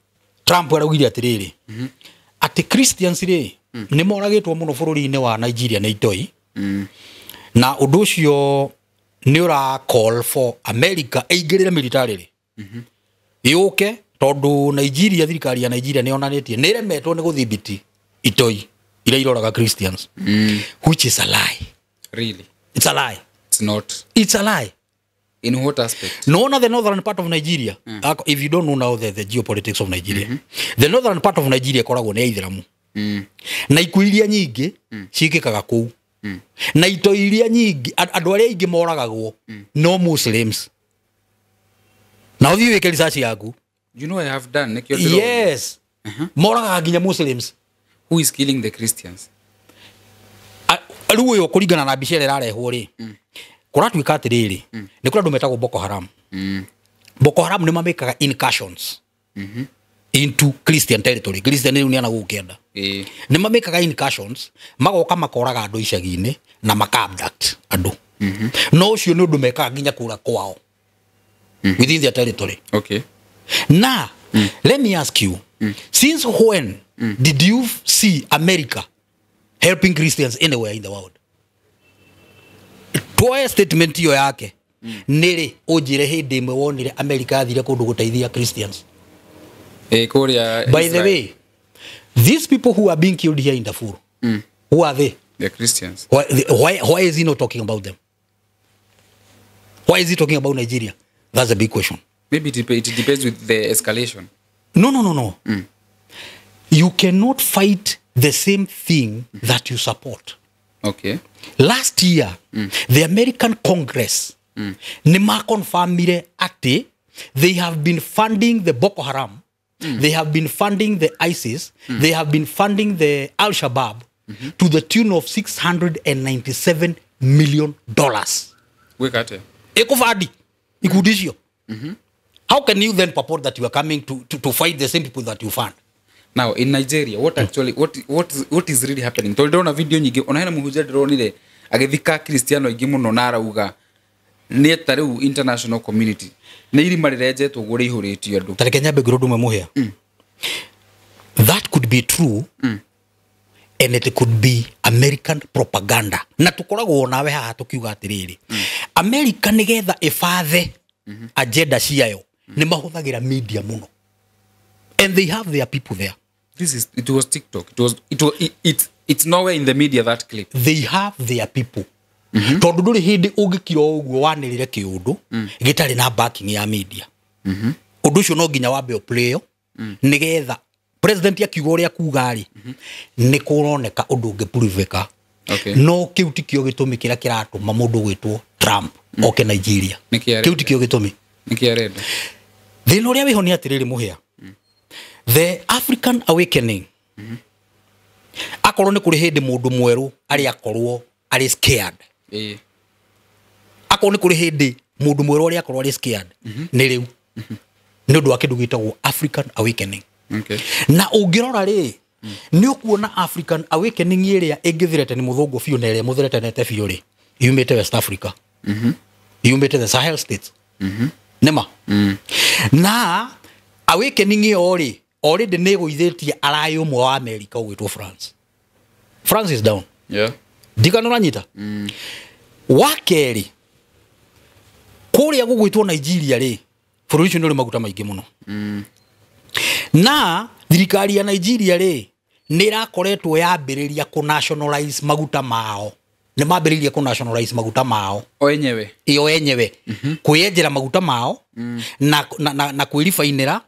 A: Trump araugire atĩrĩrĩ, atĩ Christians rĩ, nĩ moragĩtwo mũno bũrũri-inĩ wa Nigeria nĩ itoi, na ũndũ ũcio nĩ ũra call for America ĩingĩrĩre militarily, yũke, tondũ Nigeria, thirikari ya Nigeria nĩ yonanĩtie nĩ ĩremetwo nĩ gũthibiti itoi iria iroraga Christians, which is a lie.
B: Really?
A: It's a lie.
B: It's not.
A: It's a lie.
B: In what aspect?
A: No, the northern part of Nigeria. If you don't know now the geopolitics of Nigeria, the northern part of Nigeria ĩkoragwo nĩ aithĩramu, na ikuũ iria nyingĩ ciĩkĩkaga kũu, na itoi iria nyingĩ, andũ arĩa aingĩ moragagwo no Muslims. Na ũthiĩ wĩke research yaku.
B: You know I have done, nĩkĩo ndĩroria.
A: Yes, moragaga nginya Muslims.
B: Who is killing the Christians?
A: Rĩu ũyũ, kũringana na mbica ĩrĩa ĩrarehwo rĩ, kũratuĩka atĩrĩrĩ, nĩ kũrĩ andũ metagwo Boko Haram. Boko Haram nĩ mamĩkaga incursions into Christian territory. Christian rĩu nĩ ana gũkũ kĩanda. Nĩ mamĩkaga incursions, magoka makoraga andũ icagi-inĩ na maka abduct andũ. No ũcio nĩ ũndũ mekaga nginya kũra kwao, within their territory. Na let me ask you, since when did you see America helping Christians anywhere in the world? Tuoe statement iyo yake, nĩ rĩ ũnjĩre hĩndĩ ĩmwe wonire America yathire kũndũ gũteithia Christians?
B: Kũrĩa
A: By the
B: Israel.
A: way, these people who are being killed here in Darfur, who are they?
B: The Christians.
A: Why is he not talking about them? Why is he talking about Nigeria? That's a big question.
B: Maybe it depends with the escalation.
A: No, no, no, no. You cannot fight the same thing that you support. Last year, the American Congress nĩ makonfirmire atĩ They have been funding the Boko Haram. They have been funding the ISIS. They have been funding the Al Shabaab to the tune of $697 million.
B: Gwĩka atĩa?
A: Ĩkũbandi ikundi icio. How can you then purport that you are coming to fight the same people that you fund?
B: Now in Nigeria, what actually what is really happening? Tondũ ndĩrona video nyingĩ, ona hena mũhunjia ndĩronire agĩthika Kristiano aingĩ mũno na arauga nĩ ta rĩu international community nĩ irima rĩrenjetwo ũguo rĩihũrĩtio andũ.
A: Tareke nyambe ngwĩre ũndũ ũmwe mũhĩa. That could be true, and it could be American propaganda. Na tũkoragwo nawe haha tũkiuga atĩrĩrĩ, America nĩgetha ĩbathe agenda ciayo nĩ mahũthagĩra media mũno, and they have their people there.
B: This is it was TikTok. It was it was it, it it's nowhere in the media, that clip.
A: They have their people, tondũ ndũrĩ hĩndĩ ũngĩkira ũguo wanĩrĩre kĩũndũ gĩtarĩ na backing ya media. Ũndũ ũcio no nginya wambe ũplayo nĩgetha president akiuga ũrĩa kuga rĩ, nĩ kũroneka ũndũ ũngĩpuruvĩka. No kĩu tikĩo gĩtũmi kĩrĩa kĩratũma mũndũ gwĩtwo Trump oke Nigeria.
B: Nĩkĩ arenda?
A: Kĩu tikĩo gĩtũmi.
B: Nĩkĩ arenda?
A: Thĩna ũrĩa wĩho nĩ atĩrĩrĩ mũhĩa, the African awakening, akorwo nĩ kũrĩ hĩndĩ mũndũ mwerũ arĩ akorwo arĩ scared, akorwo nĩ kũrĩ hĩndĩ mũndũ mwerũ arĩ akorwo arĩ scared, nĩ rĩu, nĩ ũndũ wa kĩndũ gĩtagwo African awakening. Na ũngĩrora rĩ, nĩ ũkuona African awakening ĩrĩa ĩngĩthirete nĩ mũthũngũ biũ na ĩrĩa mũthĩretenete biũ rĩ, yumĩte West Africa, yumĩte the Sahel states. Nĩma na awakening ĩyo rĩ, already nĩ ĩgũithĩtie arayũ ũmwe wa America ũgwĩtwo France. France is down. Ndikana ũranyita. Wa kerĩ, kũrĩa gũgwĩtwo Nigeria rĩ, bũrũri ũcio nĩ ũrĩ maguta maingĩ mũno. Na thirikari ya Nigeria rĩ, nĩ ĩrakoretwo yambĩrĩria kũ nationalize maguta mao. Nĩ mambĩrĩirie kũ nationalize maguta mao.
B: O enyewe.
A: Ĩo enyewe. Kwĩyenjera maguta mao na kwĩribainĩra,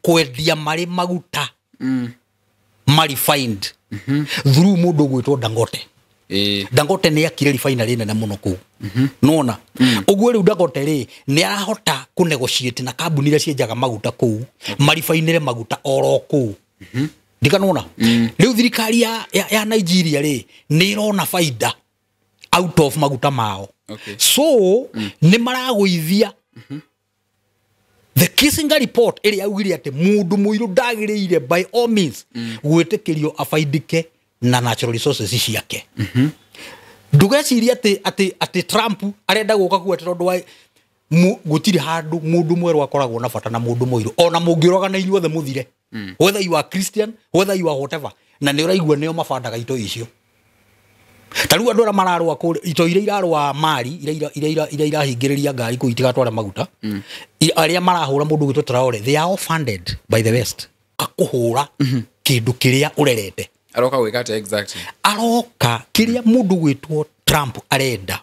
A: kwendia marĩ maguta ma refined through mũndũ ũgwĩtwo Dangote. Dangote nĩ akire refinery nene mũno kũu. Nona ũguo rĩu Dangote rĩ, nĩ arahota kũ negotiate na kambuni iria cienjaga maguta kũu, maribainĩre maguta oro kũu. Ndikanona rĩu thirikari ya Nigeria rĩ, nĩ ĩrona baida out of maguta mao. So nĩ maragũithia the Kissinger report ĩrĩa yaugire atĩ mũndũ mũirũ ndagĩrĩire by all means gwĩtĩkĩrio abaidike na natural resources ciake. Ndũgecirie atĩ Trump arenda gũka kuo atĩ tondũ wa gũtirĩ handũ mũndũ mwerũ akoragwo na bata na mũndũ mũirũ, ona mũngĩũragana inyuothe mũthire, whether you are Christian, whether you are whatever, na nĩ ũraigua nĩo mabandaga itoi icio. Ta rĩu andũ arĩa mararũa kũrĩa itoi iria irarũa mari, iria irahingĩrĩria ngari kũu itigatware maguta, arĩa marahũra mũndũ ũgwĩtwo Traore, they are all funded by the West. Akũhũra kĩndũ kĩrĩa ũrerete.
B: Aroka gwĩka atĩa exactly?
A: Aroka kĩrĩa mũndũ gwĩtwo Trump arenda.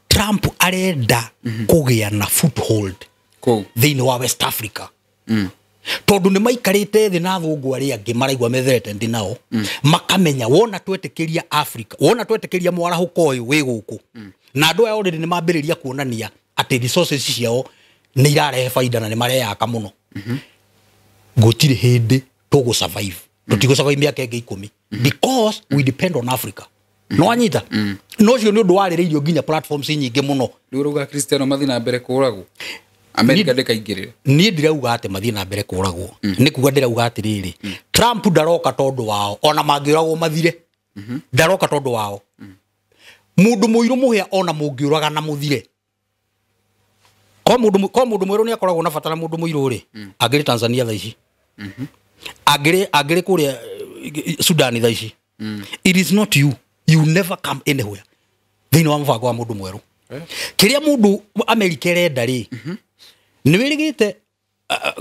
A: Trump arenda kũgĩa na foothold
B: kũu
A: thĩinĩ wa West Africa. Tondũ nĩ maikarĩte thĩ na athũngũ arĩa angĩ maraigua metherete ndĩ nao, makamenya wona twetĩkĩria Africa, wona twetĩkĩria mwarahũko ũyũ wĩ gũkũ, na andũ aya already nĩ mambĩrĩria kuonania atĩ resources ciao nĩ irarehe baida na nĩ mareyaka mũno. Gũtirĩ hĩndĩ tũgũ survive. Tũtigũ survive mĩaka ĩngĩ 10 because we depend on Africa. No anyita? No ũcio nĩ ũndũ warĩrĩirio nginya platforms nyingĩ mũno.
B: Rĩu ũrauga Cristiano mathiĩ na mbere kũragwo, America ndĩkaingĩrĩre?
A: Niĩ ndirauga atĩ mathiĩ na mbere kũragwo. Nĩ kuga ndĩrauga atĩrĩrĩ, Trump ndaroka tondũ wao, ona mangĩũragwo mathire, ndaroka tondũ wao. Mũndũ mũirũ mũhĩa ona mũngĩũragana mũthire. Ko mũndũ mwerũ nĩ akoragwo na bata na mũndũ mũirũ rĩ, angĩrĩ Tanzania thaa ici. Angĩrĩ kũrĩa Sudan thaa ici. It is not you. You never come anywhere. Thĩinĩ wa mũbango wa mũndũ mwerũ. Kĩrĩa mũndũ America ĩrenda rĩ, nĩ wĩrĩgĩte,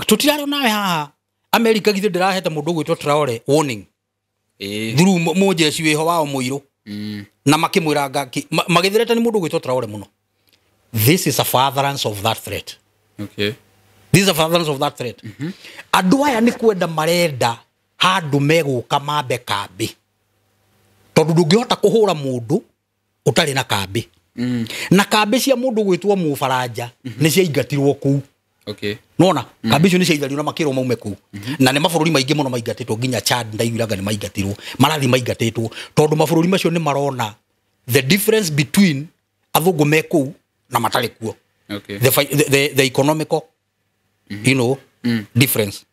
A: tũtirarĩ nawe haha. America githĩ ndĩrahete mũndũ ũgwĩtwo Traore warning. Through mũjeshi wĩho wao mũirũ. Na makĩmwĩra ngaki, magĩthirete nĩ mũndũ ũgwĩtwo Traore mũno. This is a furtherance of that threat. This is a furtherance of that threat. Andũ aya nĩ kwenda marenda handũ megũka mambe kambĩ. Tondũ ndũngĩhota kũhũra mũndũ ũtarĩ na kambĩ. Na kambĩ cia mũndũ gwĩtwo Mũbaranja nĩ ciaingatirwo kũu.
B: Okay.
A: Nona kambi icio nĩ ciaithario na makĩrwo maume kũu, na nĩ mabũrũri maingĩ mũno maingatĩtwo, nginya Chad ndaiguiraga nĩ maingatirwo, marathiĩ maingatĩtwo tondũ mabũrũri macio nĩ marona the difference between athũngũ me kũu na matarĩ kuo.
B: Okay.
A: The economical difference.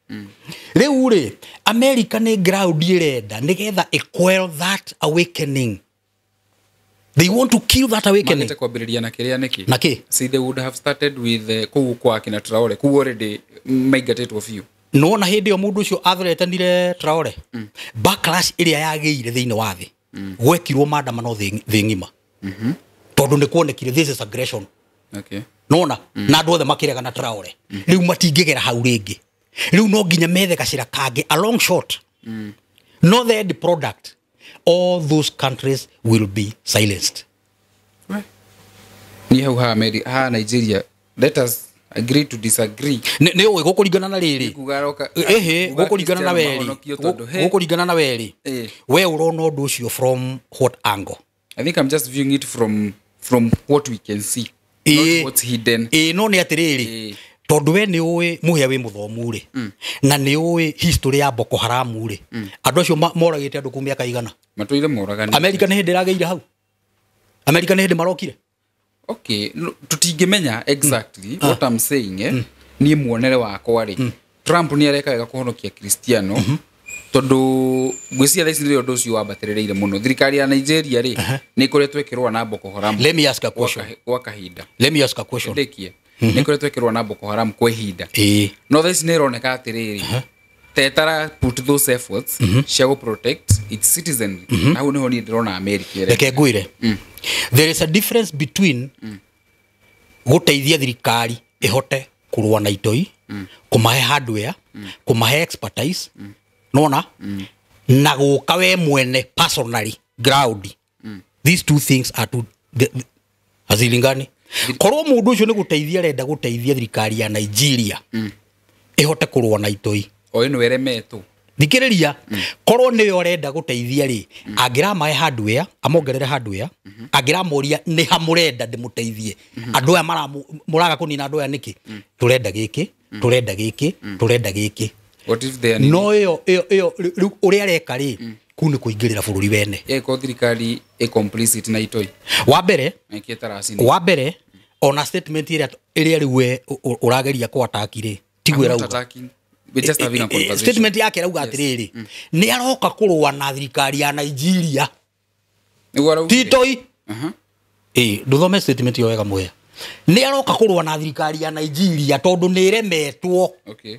A: Rĩu rĩ, America nĩ ground ĩrenda nĩgetha ĩquell that awakening. They want to kill that awakening.
B: Magĩte kwambĩrĩria na kĩrĩa nĩkĩ?
A: Na kĩ?
B: See, they would have started with kũu kwa kina Traore, kũu already maingatĩtwo biũ.
A: Nona hĩndĩ ĩyo mũndũ ũcio athreatenire Traore, backlash ĩrĩa yagĩire thĩinĩ wa thĩ, gwekirwo maandamano thĩ ng'ima, tondũ nĩ kuonekire this is aggression.
B: Okay.
A: Nona na andũ othe makĩrega na Traore. Rĩu matingĩgera hau rĩngĩ, rĩu no nginya methe gacĩra kangĩ. A long shot, no the end product, all those countries will be silenced.
B: Niĩ hau ha America, ha Nigeria, let us agree to disagree.
A: Nĩ ũĩ gũkũringana na rĩrĩ.
B: Nguga aroka-
A: Ĩhĩ,
B: nguga
A: gũkũringana na
B: Cristiano
A: weri
B: mahonokio tondũ, hey.
A: gũkũringana na weri.
B: Eh.
A: We ũrona ũndũ ũcio from what angle?
B: I think I'm just viewing it from what we can see, not what's hidden.
A: Ĩĩ, no nĩ atĩrĩrĩ, tondũ we nĩ ũĩ mũhĩa wĩ mũthomu rĩ, na nĩ ũĩ history ya Boko Haram rĩ, andũ acio moragĩte andũ kuu mĩaka igana.
B: Matũire moragani.
A: America nĩ hĩndĩ ĩragĩire hau? America nĩ hĩndĩ marokire?
B: Okay, no, tutingĩmenya exactly what I'm saying, eh? Niĩ muonere wakwa rĩ, Trump nĩ areka wega kũhonokia Cristiano, tondũ ngwĩciria thaa ici nĩrĩo ũndũ ũcio wambatĩrĩrĩire mũno. Thirikari ya Nigeria rĩ, nĩ ĩkoretwo ĩkĩrũa na Boko Haram
A: Let me ask a question.
B: gwa kahinda.
A: Let me ask a question.
B: Ndĩkie. Nĩ ĩkoretwo ĩkĩrũa na Boko Haram kwa ihinda,
A: Ĩĩ.
B: no thaa ici nĩ ĩroneka atĩrĩrĩ, tetara put those efforts cia gũ protect its citizenry, na hau nĩho niĩ ndĩrona America ĩreka.
A: Reke ngwĩre, there is a difference between gũteithia thirikari ĩhote kũrũa na itoi, kũmahe hardware, kũmahe expertise, nona na gũka we mwene personally ground. These two things are two hazilingani. Korwo mũndũ ũcio nĩ gũteithia arenda gũteithia thirikari ya Nigeria ĩhote kũrũa na itoi,
B: O ĩno ĩremetwo.
A: Thikĩrĩria, korwo nĩyo ũrenda gũteithia rĩ, angĩramahe hardware, amongerere hardware, angĩramoria nĩ ha mũrenda ndĩmũteithie, andũ aya mũraga kũnina andũ aya nĩkĩ, tũrenda gĩkĩ, tũrenda gĩkĩ, tũrenda gĩkĩ.
B: What if they are
A: No ĩyo rĩu ũrĩa areka rĩ, kuu nĩ kũingĩrĩra bũrũri wene.
B: Ĩko thirikari ĩ complicit na itoi
A: Wa mbere,
B: na ĩkĩ ĩtaracini.
A: wa mbere, ona statement ĩrĩa rĩu we ũrageria kũ-attack rĩ, tiguo
B: I'm not
A: ĩrauga.
B: attacking. We're just having a conversation.
A: Statement yake arauga atĩrĩrĩ, nĩ aroka kũrũa na thirikari ya Nigeria.
B: Nĩguo araugire.
A: Titoi ĩ ndũthome statement ĩyo wega mwea, nĩ aroka kũrũa na thirikari ya Nigeria tondũ nĩ ĩremetwo.
B: Okay.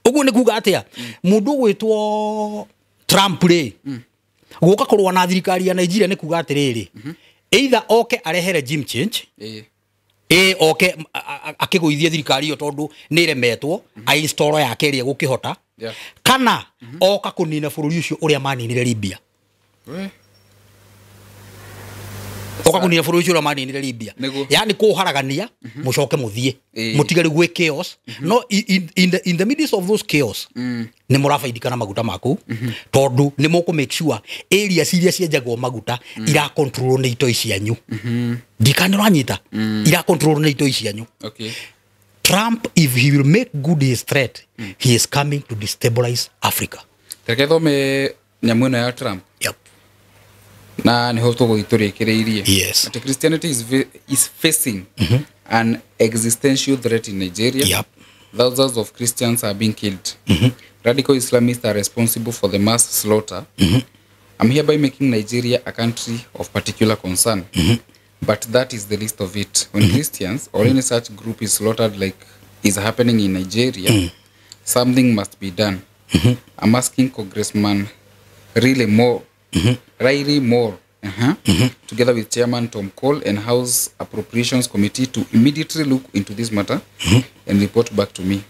A: Ũguo nĩ kuga atĩa? Mũndũ ũgwĩtwo Trump rĩ, gũka kũrũa na thirikari ya Nigeria nĩ kuga atĩrĩrĩ, either oke arehe regime change,
B: Ĩĩ.
A: ĩ oke akĩgũithie thirikari ĩyo tondũ nĩ ĩremetwo, ainstall yake ĩrĩa ĩgũkĩhota, kana oka kũnina bũrũri ũcio ũrĩa maninire Libya.
B: We.
A: Oka kũnina bũrũri ũcio ũrĩa maninire Libya.
B: Nĩguo.
A: Yani kũũharagania mũcoke mũthiĩ, mũtige rĩu gwĩ chaos. No in the midst of those chaos nĩ mũrabaidika na maguta maku, tondũ nĩ mũkũ make sure areas iria cienjagwo maguta iracontrol nĩ itoi cianyu. Ndikana ũranyita, iracontrol nĩ itoi cianyu.
B: Okay.
A: Trump, if he will make good his threat, he is coming to destabilize Africa.
B: Reke thome nyamũ ĩno ya Trump.
A: Yep.
B: Na nĩho tũgũthiĩ tũrĩkĩrĩirie.
A: Yes.
B: Atĩ Christianity is facing an existential threat in Nigeria. Thousands of Christians are being killed. Radical Islamists are responsible for the mass slaughter. I'm hereby making Nigeria a country of particular concern. But that is the least of it. When Christians or any such group is slaughtered like is happening in Nigeria, something must be done. I'm asking Congressman Riley Moore, Riley Moore, together with Chairman Tom Cole and House Appropriations Committee to immediately look into this matter and report back to me.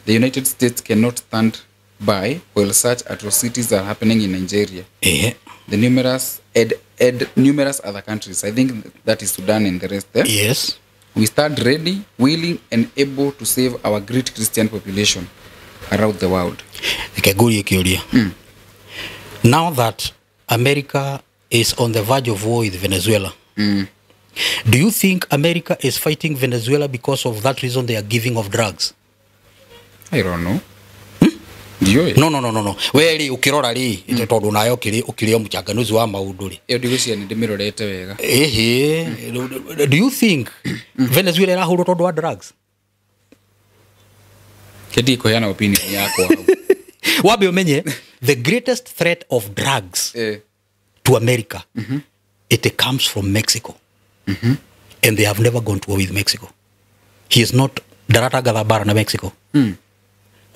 B: The United States cannot stand by while such atrocities are happening in Nigeria. The numerous and numerous other countries. I think that is Sudan and the rest there.
A: Yes.
B: We stand ready, willing, and able to save our great Christian population around the world.
A: Reke ngũrie kĩũria. Now that America is on the verge of war with Venezuela, Do you think America is fighting Venezuela because of that reason they are giving of drugs?
B: I don't know. Ndiũĩ.
A: No, no, no, no, no. We rĩ, ũkĩrora rĩ, tondũ nawe ũkĩrĩ o mũchanganuzi wa maũndũ rĩ.
B: Ĩyo ndigwĩciria nĩ ndĩmĩrorete wega.
A: Ĩhĩ, do you think Venezuela ĩrahũrwo tondũ wa drugs?
B: Kĩndii kũheana opinion yakwa hau.
A: Wambe ũmenye the greatest threat of drugs to America, it comes from Mexico. And they have never gone to war with Mexico. He is not ndaratangatha mbara na Mexico.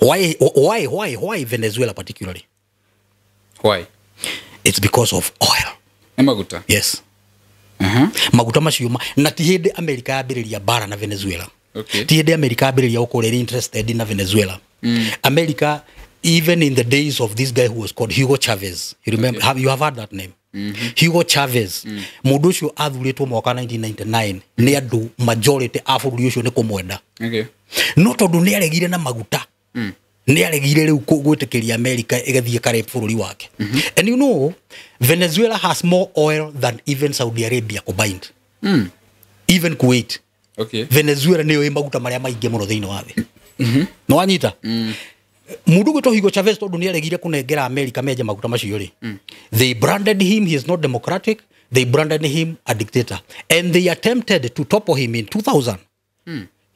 A: Why Venezuela particularly?
B: Why?
A: It's because of oil.
B: Nĩ maguta.
A: Yes. Maguta macio na ti hĩndĩ America yambĩrĩria mbara na Venezuela.
B: Okay.
A: Ti hĩndĩ America yambĩrĩria gũkorwo ĩrĩ interested na Venezuela. America, even in the days of this guy who was called Hugo Chavez, you remember?
B: Okay.
A: Have you have heard that name? Hugo Chavez. Mũndũ ũcio athurĩtwo mwaka 1999 nĩ andũ majority a bũrũri ũcio nĩ kũmwenda.
B: Okay.
A: No tondũ nĩ aregire na maguta, nĩ aregire rĩu gwĩtĩkĩria America ĩgathiĩ kare bũrũri wake. And you know, Venezuela has more oil than even Saudi Arabia combined. Even Kuwait.
B: Okay.
A: Venezuela nĩyo ĩ maguta marĩa maingĩ mũno thĩinĩ wa thĩ. Nĩ wanyita? Mũndũ gwĩtwo Hugo Chavez tondũ nĩ aregire kũnengera America menje maguta macio rĩ, they branded him, he is not democratic, they branded him a dictator, and they attempted to topple him in 2000.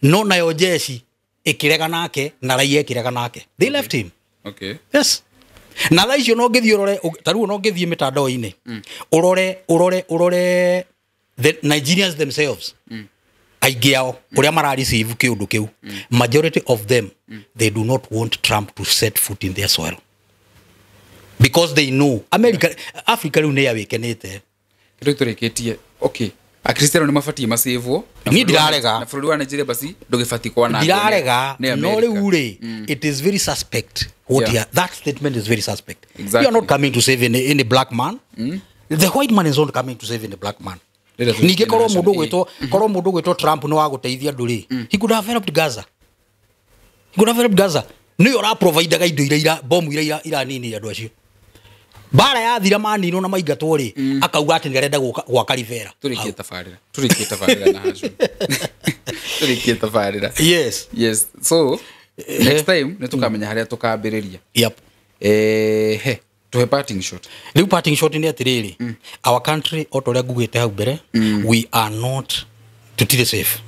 A: No nayo jeshi ĩkĩrega nake na raia ĩkĩrega nake, they left him.
B: Okay.
A: Yes. Na thaa icio no ngĩthiĩ ũrore, ta rĩu no ngĩthiĩ mĩtandao-inĩ, ũrore the Nigerians themselves, aingĩ ao ũrĩa mara receive kĩũndũ kĩu, majority of them, they do not want Trump to set foot in their soil because they know America. Africa rĩu nĩ yawĩkenĩte.
B: Kĩndũ tũrĩkĩtie. Okay. Akristiano nĩ mabatiĩ macĩvwo.
A: Niĩ ndirarega.
B: Na bũrũri wa Nigeria basi ndũgĩbatiĩ kwanangwo.
A: Ndirarega.
B: Nĩ
A: No
B: America.
A: rĩu rĩ, it is very suspect what that statement is very suspect.
B: Exactly.
A: You are not coming to save any black man. The white man is not coming to save any black man.
B: Rĩrĩa tũrĩkĩtie
A: Ningĩ korwo
B: na
A: mũndũ
B: ĩ.
A: gwĩtwo, korwo mũndũ gwĩtwo Trump nĩ wa gũteithia andũ rĩ, he could have helped Gaza. He could have helped Gaza. Nĩwe ũraprovidaga indo iria bomu iria iranini andũ acio. Mbara yathira maninwo na maingatwo rĩ, akauga atĩ nĩarenda gwaka Rivera.
B: Tũrĩkie tabarĩra. Tũrĩkie tabarĩra na hacu. Tũrĩkie tabarĩra.
A: Yes.
B: Yes. So next time nĩ tũkamenya harĩa tũkambĩrĩria.
A: Yep.
B: He tuhe parting shot.
A: Rĩu parting shot nĩ atĩrĩrĩ, our country, o ta ũrĩa ngugĩte hau mbere, we are not, tũtirĩ safe.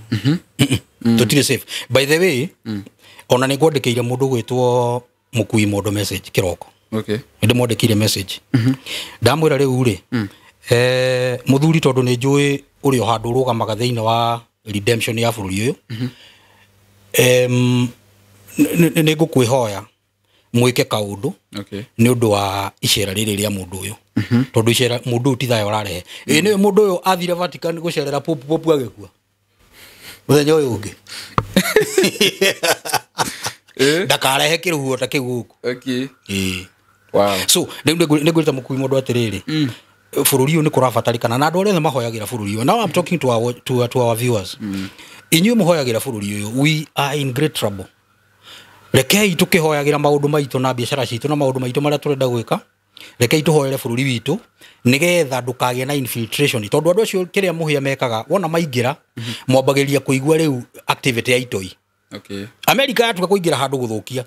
A: Tũtirĩ safe. By the way, ona nĩ ngwandĩkĩire mũndũ gwĩtwo mũkui mũndũ message kĩroko.
B: Okay.
A: Nĩ ndĩmwandĩkĩire message, ndamwĩra rĩu rĩ, mũthuri, tondũ nĩ njũĩ ũrĩ o handũ ũrũgamaga thĩinĩ wa redemption ya bũrũri ũyũ, nĩ ngũkwĩhoya mwĩke kaũndũ
B: Okay.
A: nĩ ũndũ wa icera rĩrĩ rĩa mũndũ ũyũ, tondũ icera mũndũ ũyũ ti thayũ ũrarehe. Ĩ nĩ mũndũ ũyũ athire Vatican gũcerera Pope, Pope agĩkua mũthenya ũyũ ũngĩ. Ndakarehe kĩrũhuho ta kĩu gũkũ.
B: Okay.
A: Ĩĩ.
B: Wow.
A: So rĩu nĩ ngwĩrĩte mũkui mũndũ atĩrĩrĩ, bũrũri ũyũ nĩ kũrabatarĩkana na andũ arĩa othe mahoyagĩra bũrũri ũyũ. Now I'm talking to our viewers. Inyuĩ mũhoyagĩra bũrũri ũyũ, we are in great trouble. Rekei tũkĩhoyagĩra maũndũ maitũ na biacara citũ na maũndũ maitũ marĩa tũrenda gwĩka, rekei tũhoere bũrũri witũ nĩgetha ndũkagĩe na infiltration, tondũ andũ acio kĩrĩa mũhĩa mekaga, wona maingĩra, mwambagĩrĩria kũigua rĩu activity ya itoi.
B: Okay.
A: America yatuka kũingĩra handũ gũthũkia,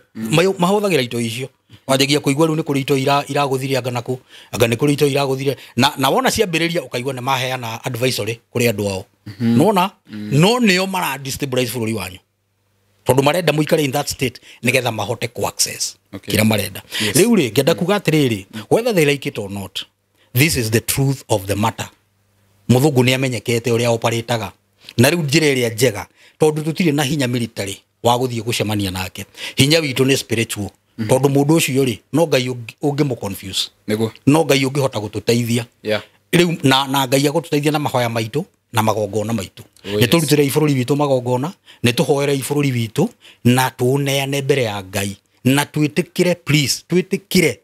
A: mahũthagĩra itoi icio. Wanjagia kũigua rĩu nĩ kũrĩ itoi iragũthire anga nakũ, anga nĩ kũrĩ itoi iragũthire, na wona ciambĩrĩria ũkaigua nĩ maheana advisory kũrĩ andũ ao. Nona no nĩo mara destabilize bũrũri wanyu, tondũ marenda mũikare in that state nĩgetha mahote ku access
B: Okay.
A: kĩrĩa marenda.
B: Yes.
A: Rĩu rĩ, ngenda kuga atĩrĩrĩ, whether they like it or not, this is the truth of the matter. Mũthũngũ nĩ amenyekete ũrĩa oparĩtaga, na rĩu njĩra ĩrĩa njega, tondũ tũtirĩ na hinya military wa gũthiĩ gũcemania nake, hinya witũ nĩ spiritual, tondũ mũndũ ũcio rĩ, no Ngai ũngĩmũ confuse.
B: Nĩguo.
A: No Ngai ũngĩhota gũtũteithia. Rĩu na Ngai agũtũteithia na mahoya maitũ na magongona maitũ.
B: Oh,
A: Nĩ
B: yes.
A: tũrutĩrei bũrũri witũ magongona, nĩ tũhoerei bũrũri witũ na tũũneane mbere ya Ngai, na twĩtĩkĩre, please, twĩtĩkĩre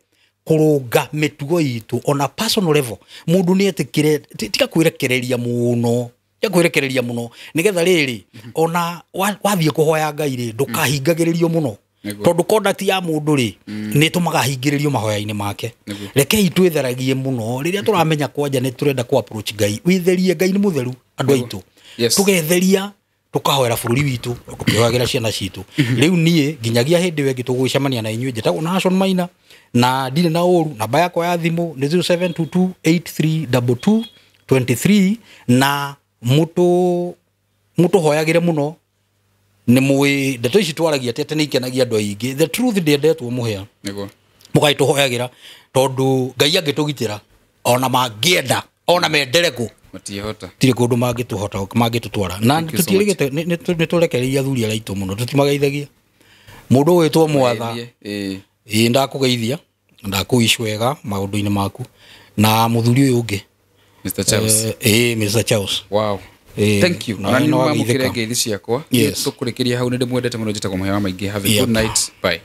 A: kũrũnga mĩtugo itũ ona personal level. Mũndũ nĩ etĩkĩre, tiga kwĩrekereria mũno, tiga kwĩrekereria mũno, nĩgetha rĩrĩ ona wathiĩ kũhoya Ngai rĩ, ndũkahingagĩrĩrio mũno.
B: Nĩguo.
A: Tondũ conduct ya mũndũ rĩ, nĩ ĩtũmaga ahingĩrĩrio mahoya-inĩ make.
B: Nĩguo.
A: Rekei twĩtheragie mũno rĩrĩa tũramenya kwanja nĩ tũrenda kũ approach Ngai. Wĩtherie, Ngai nĩ mũtheru. Andũ aitũ, tũgetheria, tũkahoera bũrũri witũ, tũkĩhoyagĩra ciana citũ. Rĩu niĩ nginyagia hĩndĩ ĩyo ĩngĩ tũgũcemania na inyuĩ, njĩtagwo Nahashon Maina na ndirĩ na ũru. Namba yakwa ya thimũ nĩ 0722832223. Na mũtũhoyagĩre mũno. Nĩ mũĩ ndeto ici twaragia atĩ nĩ ikenagia andũ aingĩ. The truth ndĩendetwo mũhĩa. Mũgagĩtũhoyagĩra, tondũ Ngai angĩtũgitĩra, ona mangĩenda ona mendere kũ,
B: Matiĩhota.
A: Tirĩ kũndũ mangĩtũhota, mangĩtũtwara na
B: Thank you so much.
A: tũtiĩrĩgĩte. Nĩ tũrekereirie athuri arĩa aitũ mũno, tũtimageithagia. Mũndũ ũgwĩtwo Mwatha, ĩĩ, ndakũgeithia, ndakũici wega maũndũ-inĩ maku na mũthuri ũyũ ũngĩ.
B: Mr. Charles.
A: Ĩĩ, Mr. Charles.
B: Wow.
A: Ĩĩ,
B: Thank you.
A: na
B: Na nĩ
A: nĩ
B: mwamũkĩre
A: wageithĩka.
B: ngeithi ciakwa.
A: Yes.
B: Tũkũrĩkĩria hau. Nĩ ndĩmwendete mũno. Njĩtagwo Mũhĩa wa Maingĩ. Have a
A: Yep.
B: good night. Bye.